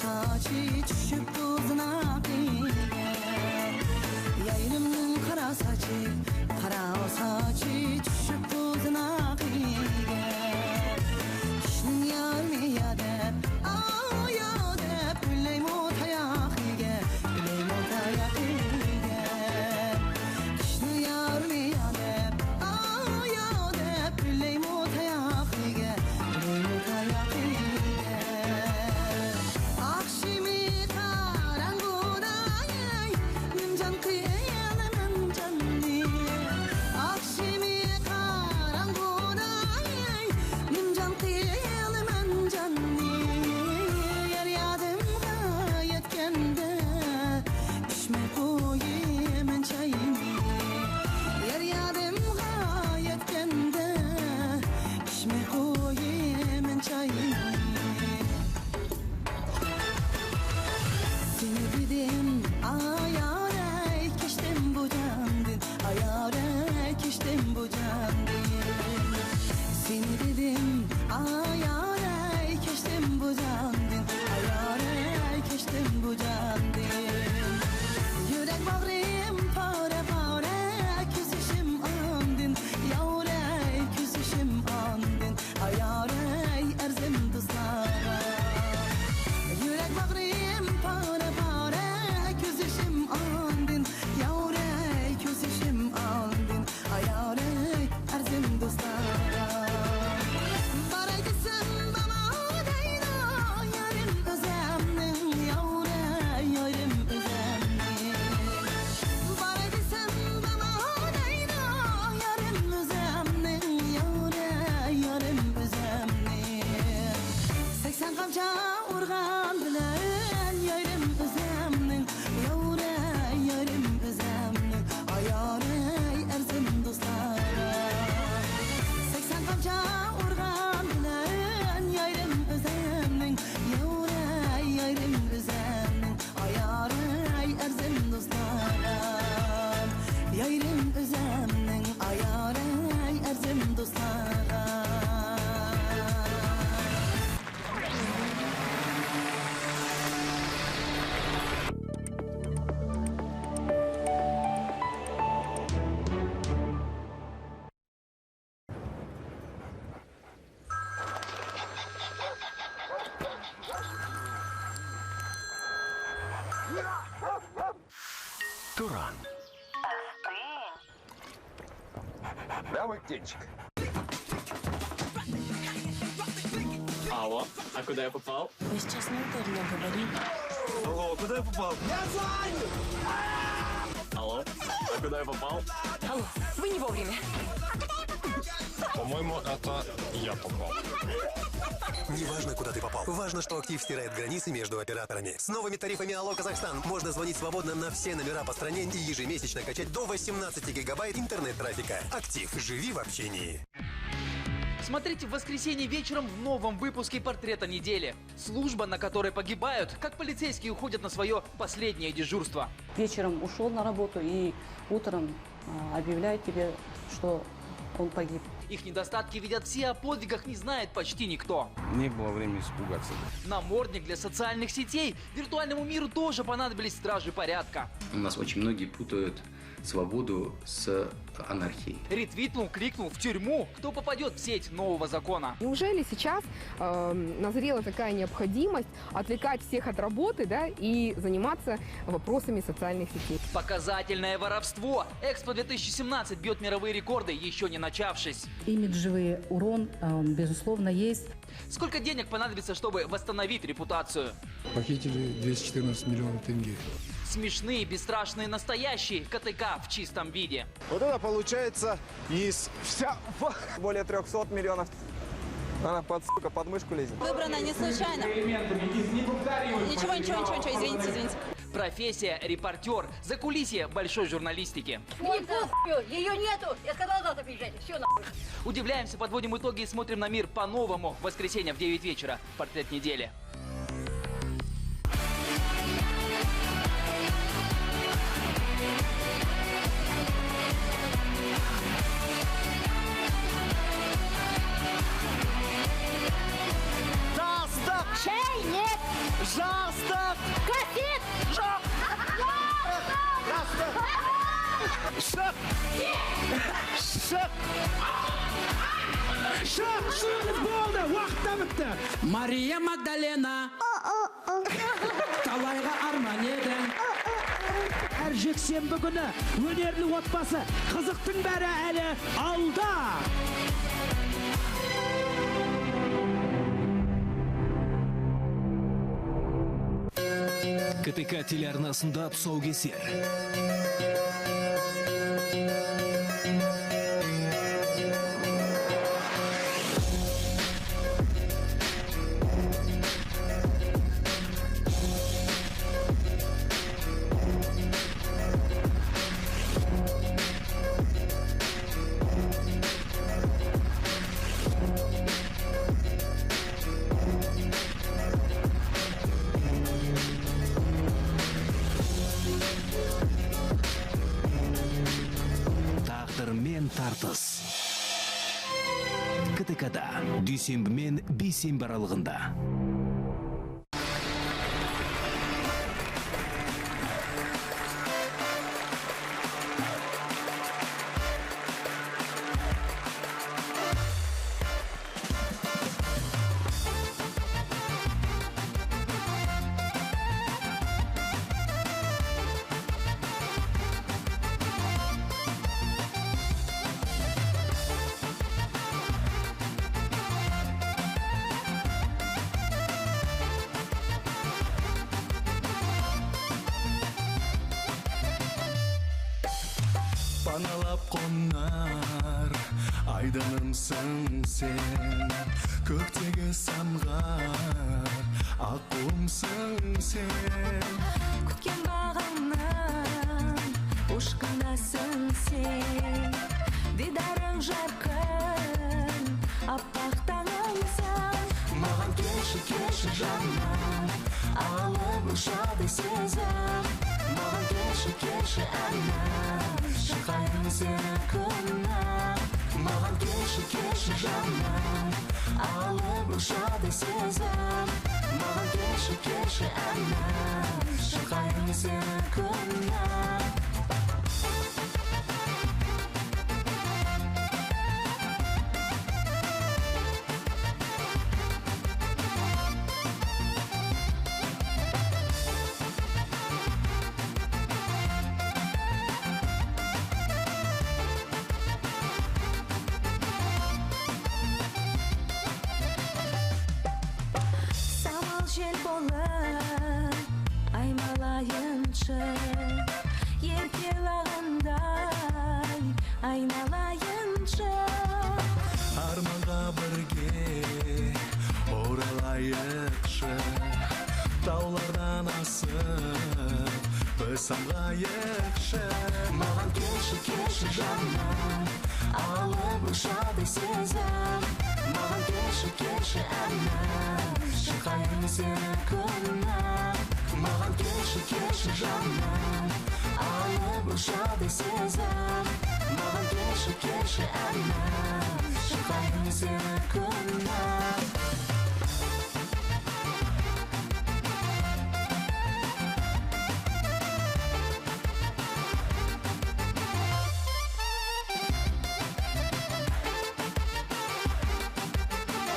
Speaker 1: Sochi tushib uznaqiga Yayrimning qara sochi qara sochi tushib uznaqiga Kishning yarmiya deb ayo deb Ulaymu tayoqiga ulaymu tayoqiga Kishning yarmiya deb ayo deb Ulaymu tayoqiga ulaymu tayoqiga Aqshimi qarang'uday nimjon qilaman jonni Aqshimi qarang'uday nimjon qilaman jonni Yer yodimga yetganda ichmay qo'yaman chayni Yer yodimga yetganda ichmay qo'yaman chayni Seni dedim ayarey keçtim bu candin Ayarey keçtim bu candin Seni dedim ayarey keçtim bu candin Ayarey keçtim bu candin Yürek bağrım pare pare küsüşüm andin Yavrey küsüşüm andin Ayarey erzim dostlara Yürek bağrım pare pare küsüşüm andin Yavrey küsüşüm andin Ayarey erzim dostlara Baray desem bana deydi Yarim özemnin yavrey yarim özemnin Baray desem bana deydi Yarim özemnin yavrey yarim özemnin 80 qamcha urgan bilan yarim özemnin yavrey yarim özemnin Ayarey erzim dostlara 80 qamcha urgan bilan yarim özemnin yavrey yarim özemnin Ayarey erzim dostlara Yarim özemnin ayarey erzim dostlara
Speaker 15: Туран.
Speaker 26: Да, мой птенчик?
Speaker 28: Алло, а куда я попал?
Speaker 3: Мы сейчас неудобно говорим.
Speaker 28: Алло, куда я попал? Я занят! Алло, а куда я попал?
Speaker 3: Алло, вы не вовремя.
Speaker 6: По-моему, это я попал.
Speaker 8: Не важно, куда ты попал. Важно, что Актив стирает границы между операторами. С новыми тарифами Алло Казахстан можно звонить свободно на все номера по стране и ежемесячно качать до 18 гигабайт интернет-трафика. Актив. Живи в общении.
Speaker 10: Смотрите в воскресенье вечером в новом выпуске «Портрета недели». Служба, на которой погибают, как полицейские уходят на свое последнее дежурство.
Speaker 12: Вечером ушел на работу и утром объявляют тебе, что он погиб.
Speaker 10: Их недостатки видят все, о подвигах не знает почти никто.
Speaker 16: Не было времени испугаться.
Speaker 10: Намордник для социальных сетей. Виртуальному миру тоже понадобились стражи порядка.
Speaker 19: У нас очень многие путают свободу с анархией.
Speaker 10: Ретвитнул, кликнул в тюрьму. Кто попадет в сеть нового закона?
Speaker 20: Неужели сейчас назрела такая необходимость отвлекать всех от работы, да, и заниматься вопросами социальных сетей?
Speaker 10: Показательное воровство. Экспо 2017 бьет мировые рекорды, еще не начавшись.
Speaker 21: Имиджевый урон, безусловно, есть.
Speaker 10: Сколько денег понадобится, чтобы восстановить репутацию?
Speaker 23: Похитили 214 миллионов тенге.
Speaker 10: Смешные, бесстрашные, настоящие КТК в чистом виде.
Speaker 31: Вот это получается из вся...
Speaker 32: Более 300 миллионов. Она под, сука, под мышку лезет.
Speaker 33: Выбрана не случайно. Ничего, ничего, ничего, ничего, извините, извините.
Speaker 10: Профессия репортер. Закулисье большой журналистики.
Speaker 34: Не похуй, ее нету. Я сказала, завтра приезжайте. Все нахуй.
Speaker 10: Удивляемся, подводим итоги и смотрим на мир по-новому. В воскресенье в 9 вечера. Портрет недели.
Speaker 1: Жастық! Шай нет! Жастық!
Speaker 2: Қойыңыз, болды, уақыт та бітті.
Speaker 5: Мария Магдалена. Талайға арман едің.
Speaker 2: Әр жексенбі күні өнерлі отбасы, қызықтың бәрі әлі алда.
Speaker 28: КТК телеарнасында тұсаукесер. Тартыс. КТК-да дүйсенбі мен бейсенбі аралығында.
Speaker 30: Паналап қонар айдынымсың сен, көктегі самғар аққуымсың сен.
Speaker 3: Күткен бағымнан ұшқындасың сен, дидарың жарқын аппақ таңымсың.
Speaker 30: Маған келші, келші жаным, алып ұшады сезім. Маған келші, келші әнім, шырқаймын сені күнім. Маған келші, келші жаным, алып ұшады сезім. Маған келші, келші әнім, шырқаймын сені күнім.
Speaker 3: Жел болып аймалайыншы, еркелағандай айналайыншы.
Speaker 30: Арманға бірге оралайықшы, таулардан асып біз самғайықшы. Маған келші, келші жаным, алып ұшады сезім. Маған келші, келші әнім, шырқаймын сені күнім. Маған келші, келші жаным, алып ұшады сезім. Маған келші, келші әнім, шырқаймын сені күнім.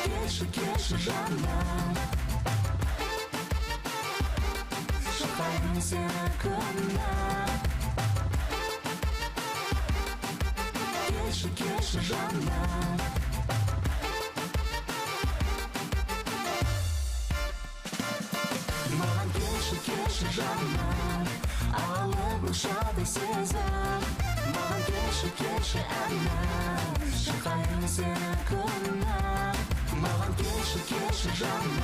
Speaker 30: Келші, келші жаным, шырқаймын сені күнім. Келші, келші жаным. Маған келші, келші жаным, алып ұшады сезім. Маған келші, келші әнім, шырқаймын сені күнім. Маған келші, келші жаным,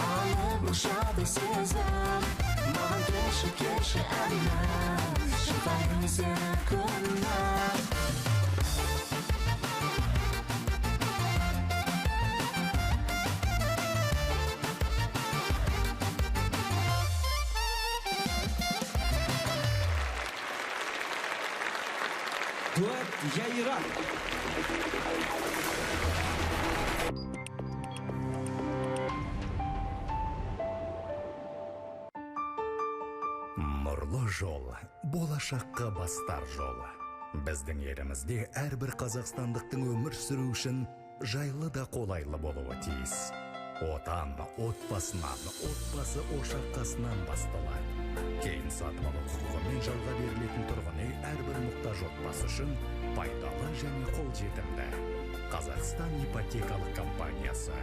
Speaker 30: алып ұшады сезім. Маған келші, келші әнім, шырқаймын сені күнім.
Speaker 4: Дуэт «Я Ирак».
Speaker 7: Нұрлы жол, болашаққа бастар жолы. Біздің елімізде әрбір қазақстандықтың өмір сүру үшін жайлы да қолайлы болуы тиіс. Отан отбасынан, отбасы ошақ қасынан басталады. Кейін сатып алу құқығымен жалға берілетін тұрғын үй әрбір мұқтаж отбасы үшін пайдалы және қолжетімді. Қазақстан ипотекалық компаниясы.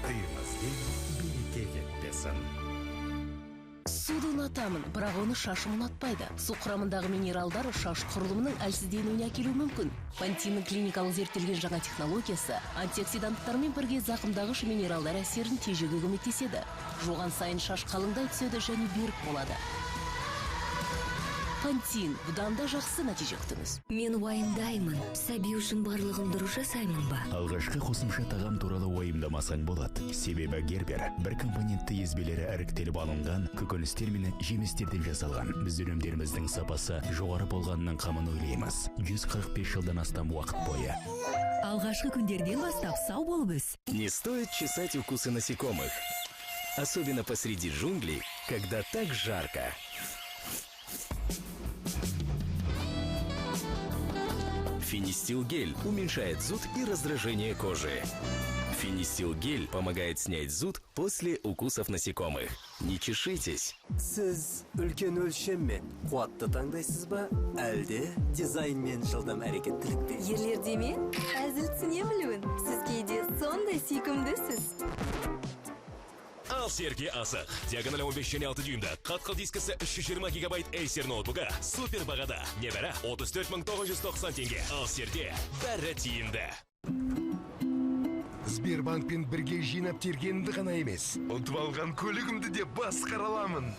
Speaker 7: Үйіңізден береке кетпесін.
Speaker 6: Суды ұнатамын, бірақ оны шашым ұнатпайды. Су құрамындағы минералдар шаш құрылымының әлсізденуіне әкелуі мүмкін. Пантиннің клиникалық зерттелген жаңа технологиясы антиоксиданттармен бірге зақымдағыш минералдар әсерін тежеуге көмектеседі. Жуған сайын шаш қалыңдай түседі және берік болады. Пантин, бұдан да жақсы нәтиже күтіңіз.
Speaker 9: Мен уайымдаймын. Сәби үшін барлығын дұрыс жасаймын ба?
Speaker 11: Алғашқы қосымша тағам туралы уайымдамасаң болады. Себебі Гербер бір компонентті езбелері іріктеліп алынған көкөністер мен жемістерден жасалған. Біз өнімдеріміздің сапасы жоғары болғанының қамын ойлаймыз. 145 жылдан астам уақыт бойы.
Speaker 9: Алғашқы күндерден бастап сау болып өс.
Speaker 28: Не стоит чесать укусы насекомых. Особенно посреди джунглей, когда так жарко. Фенистил гель уменьшает зуд и раздражение кожи. Фенистил гель помогает снять зуд после укусов насекомых. Не чешитесь.
Speaker 13: Сіз үлкен өлшеммен қуатты таңдайсыз ба, әлде дизайнмен жылдам әрекеттілік пе?
Speaker 14: Ерлерде ме? Әзіл түсіне білуін. Сіз кейде сондай сүйкімдісіз.
Speaker 28: Ал серге асық. Диагональ 15,6 дюймді. Қатқыл дискісі 320 гигабайт Acer ноутбугі супер бағада. Небәрі 34 990 теңге. Ал серде бәрі тиімді.
Speaker 15: Сбербанкпен бірге жинап тергенімді ғана емес, ұтып алған көлігімді де басқара аламын.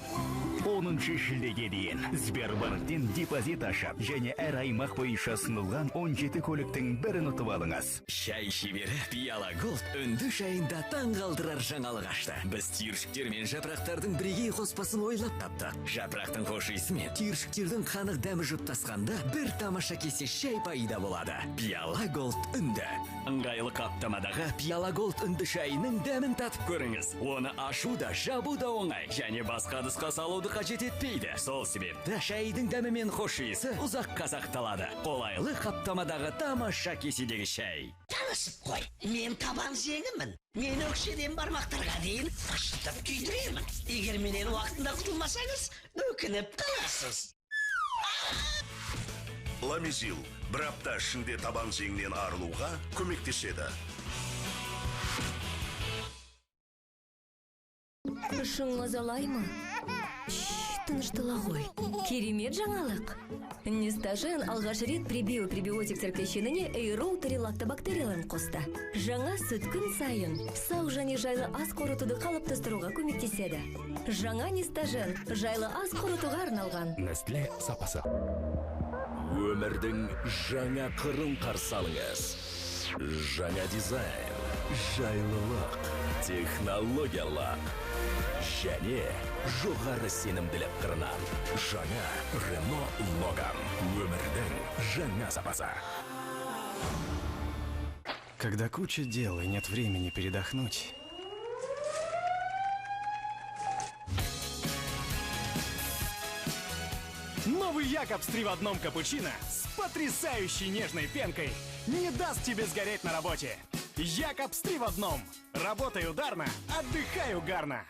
Speaker 17: 10 шілдеге дейін Сбербанктен депозит ашып және әр аймақ бойынша ұсынылған 17 көліктің бірін ұтып алыңыз.
Speaker 18: Шай шебері Пиала Голд үнді шайында таңғалдырар жаңалық ашты. Біз түйіршіктер мен жапырақтардың бірегей қоспасын ойлап таптық. Жапырақтың хош иісі мен түйіршіктердің қанық дәмі жұптасқанда бір тамаша кесе шай пайда болады. Пиала Голд үнді. Ыңғайлы қаптамадағы Пиала Голд үнді шайының дәмін татып көріңіз. Оны ашу да, жабу да оңай және басқа ыдысқа салуды қажет етпейді. Сол себепті шайдың дәмі мен хош иісі ұзаққа сақталады. Қолайлы қаптамадағы тамаша кеседегі шай.
Speaker 22: Танысып қой, мен табан жеңімін. Мен өкшеден бармақтарға дейін ашытып күйдіремін. Егер менен уақытында құтылмасаңыз, өкініп қаласыз.
Speaker 24: Ламизил бір апта ішінде табан жеңінен арылуға көмектеседі.
Speaker 9: Ішің мазалай ма? Тыныштала ғой. Керемет жаңалық. Нестажен алғаш рет пребио пребиотиктер кешеніне эйроутери-лактобактерияларын қосты. Жаңа сүт күн сайын сау және жайлы ас қорытуды қалыптастыруға көмектеседі. Жаңа Нестажен жайлы ас қорытуға арналған.
Speaker 7: Nestle сапасы.
Speaker 28: Өмірдің жаңа қырын қарсы алыңыз. Жаңа дизайн, жайлылық, технологиялық және жоғары сенімділік қырынан. Жаңа Renault Logan. Өмірдің жаңа сапасы.
Speaker 25: Когда куча дел и нет времени передохнуть.
Speaker 26: Новый Якобс 3 в одном капучино с потрясающей нежной пенкой не даст тебе сгореть на работе. Якобс 3 в одном. Работай ударно, отдыхай угарно.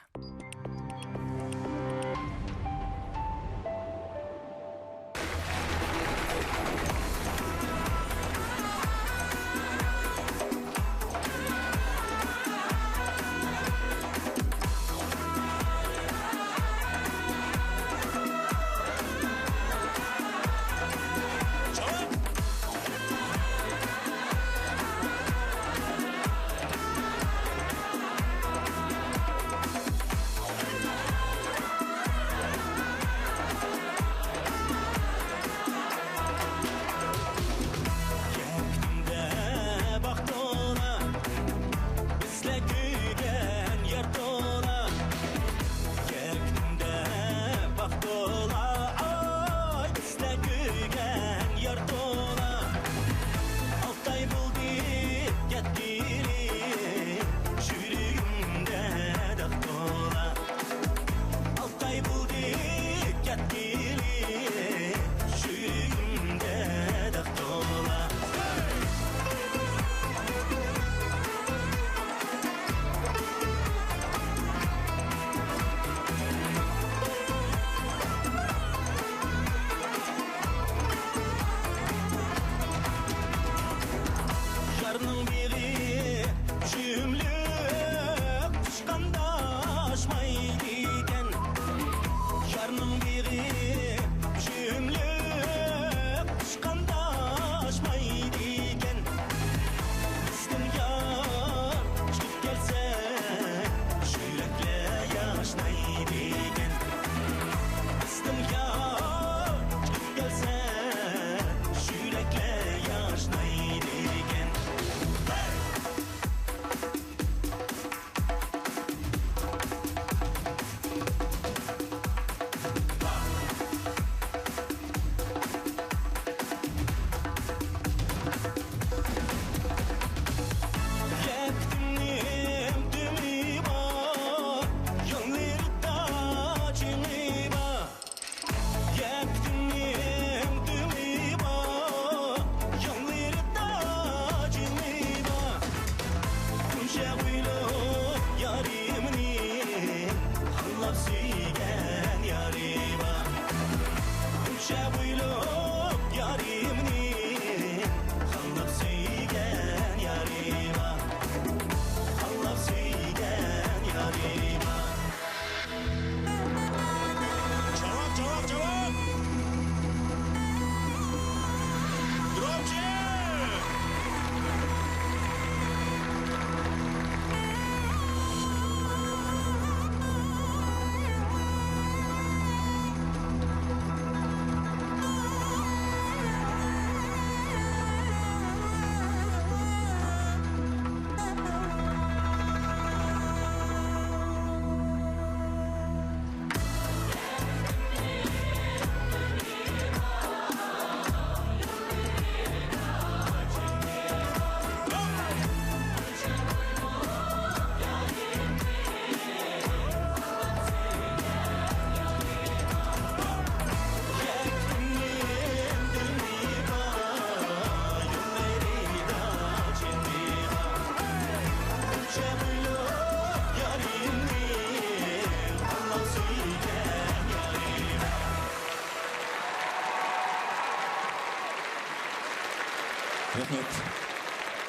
Speaker 8: Рахмет.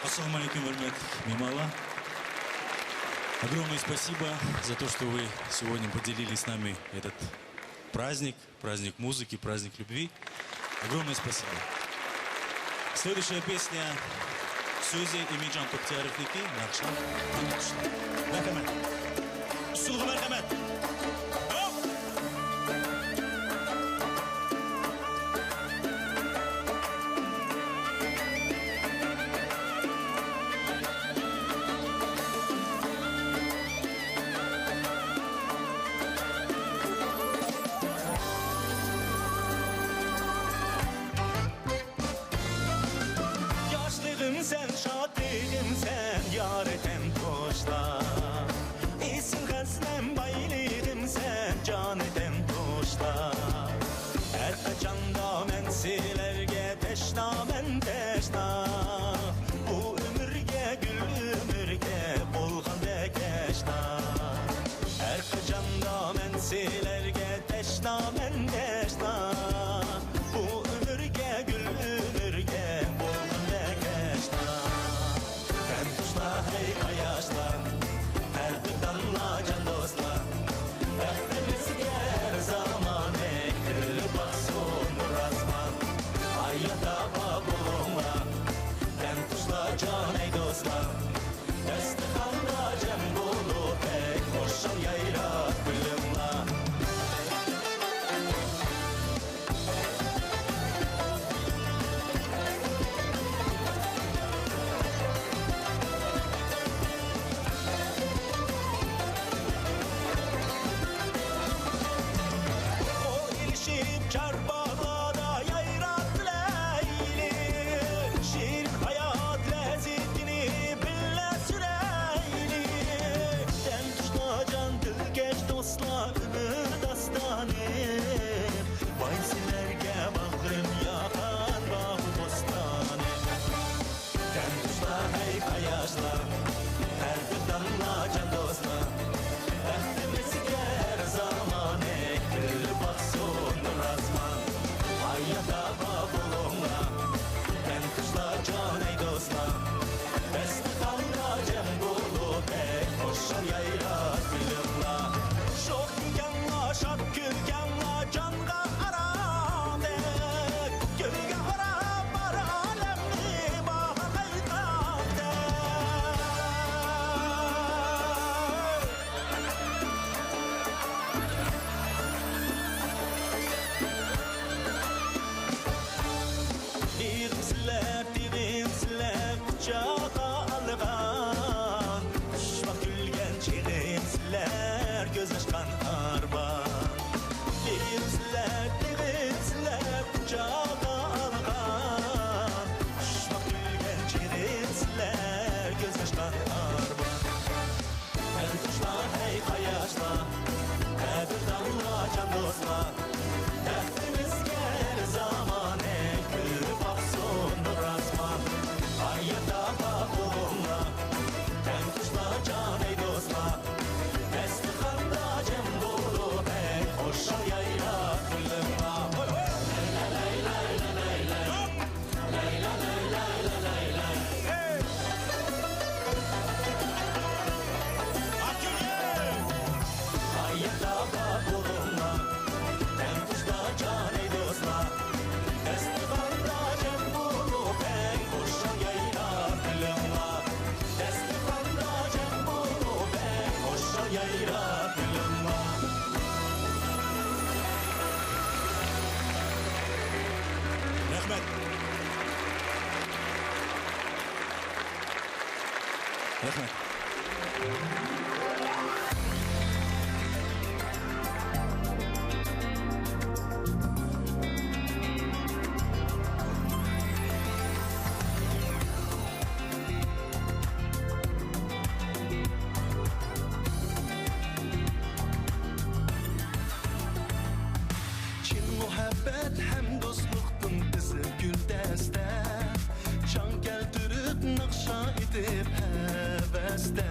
Speaker 8: Ассаламу алейкум, Урмет Мимала. Огромное спасибо за то, что вы сегодня поделились с нами этот праздник, праздник музыки, праздник любви. Огромное спасибо. Следующая песня Сөзі Эмиджан Токтияровники Нақша. Мәрхәмәт. Ұсылғы мәрхәмәт.
Speaker 1: Sen şatlığım sen yaretem toşla. İsim gaznem baylığım sen canetem toşla. Her kaçanda men silerge teşna men teşna. Bu ömürge gül ömürge bolgan bekeşna. Her kaçanda men silerge teşna men teşna. Bu ömürge gül ömürge bolgan bekeşna. Hey kayaşlar, her bir damla can dostlar. Bəxtimizge her zaman ekil baksın razman. Hayata babulunla, dem tuşla can ey dostlar. Destixanda cem bulup ey hoşal yayrat gülümla. Çarpağda yayrat leyli, şirin hayat lezzetini bile süreyli. Dem tuşla can dilgeç dostla ömür dastanı. Vay sizlerge bağrım yakan bağı bostanı. Dem tuşla hey kayaşla, her bir damla can dostla. Bəxtimizge her zaman ekil baksın razman. Hayata babulunla, dem tuşla can ey dostlar. Destixanda cem bulup ey hoşal yayrat gülümla. Şoq gülgenla, şad gülgenla canğa aram dek. Gölge aram bar alemni bahar qaytan dek. Diyimsizler, diyimsizler kucak'a algan. Kuşbaq gülgen çiğimsizler göz açkan arban. Diyimsizler, diyimsizler kucak'a algan. Kuşbaq gülgen çiğimsizler göz açkan arban. Her tuşla hey kayaşla, her bir damla can dostla. Bəxtimizge her zaman ekil baksın razman. Hayata babulunla, dem tuşla can ey dostla. Destixanda cem bulup ey hoşal yayrat gülümla. Lay lay lay lay lay lay lay lay lay lay lay lay. Hayata babulunla, dem tuşla can ey dostla. Destixanda cem bulup ey hoşal yayrat gülümla. Destixanda cem bulup ey hoşal yayrat gülümla.
Speaker 8: Рахмет. Рахмет.
Speaker 30: Çin muhabbet hem dostluqtun tizib güldəstə. Can gəldirib naqşa edib həvəsdə.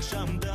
Speaker 1: Шамды.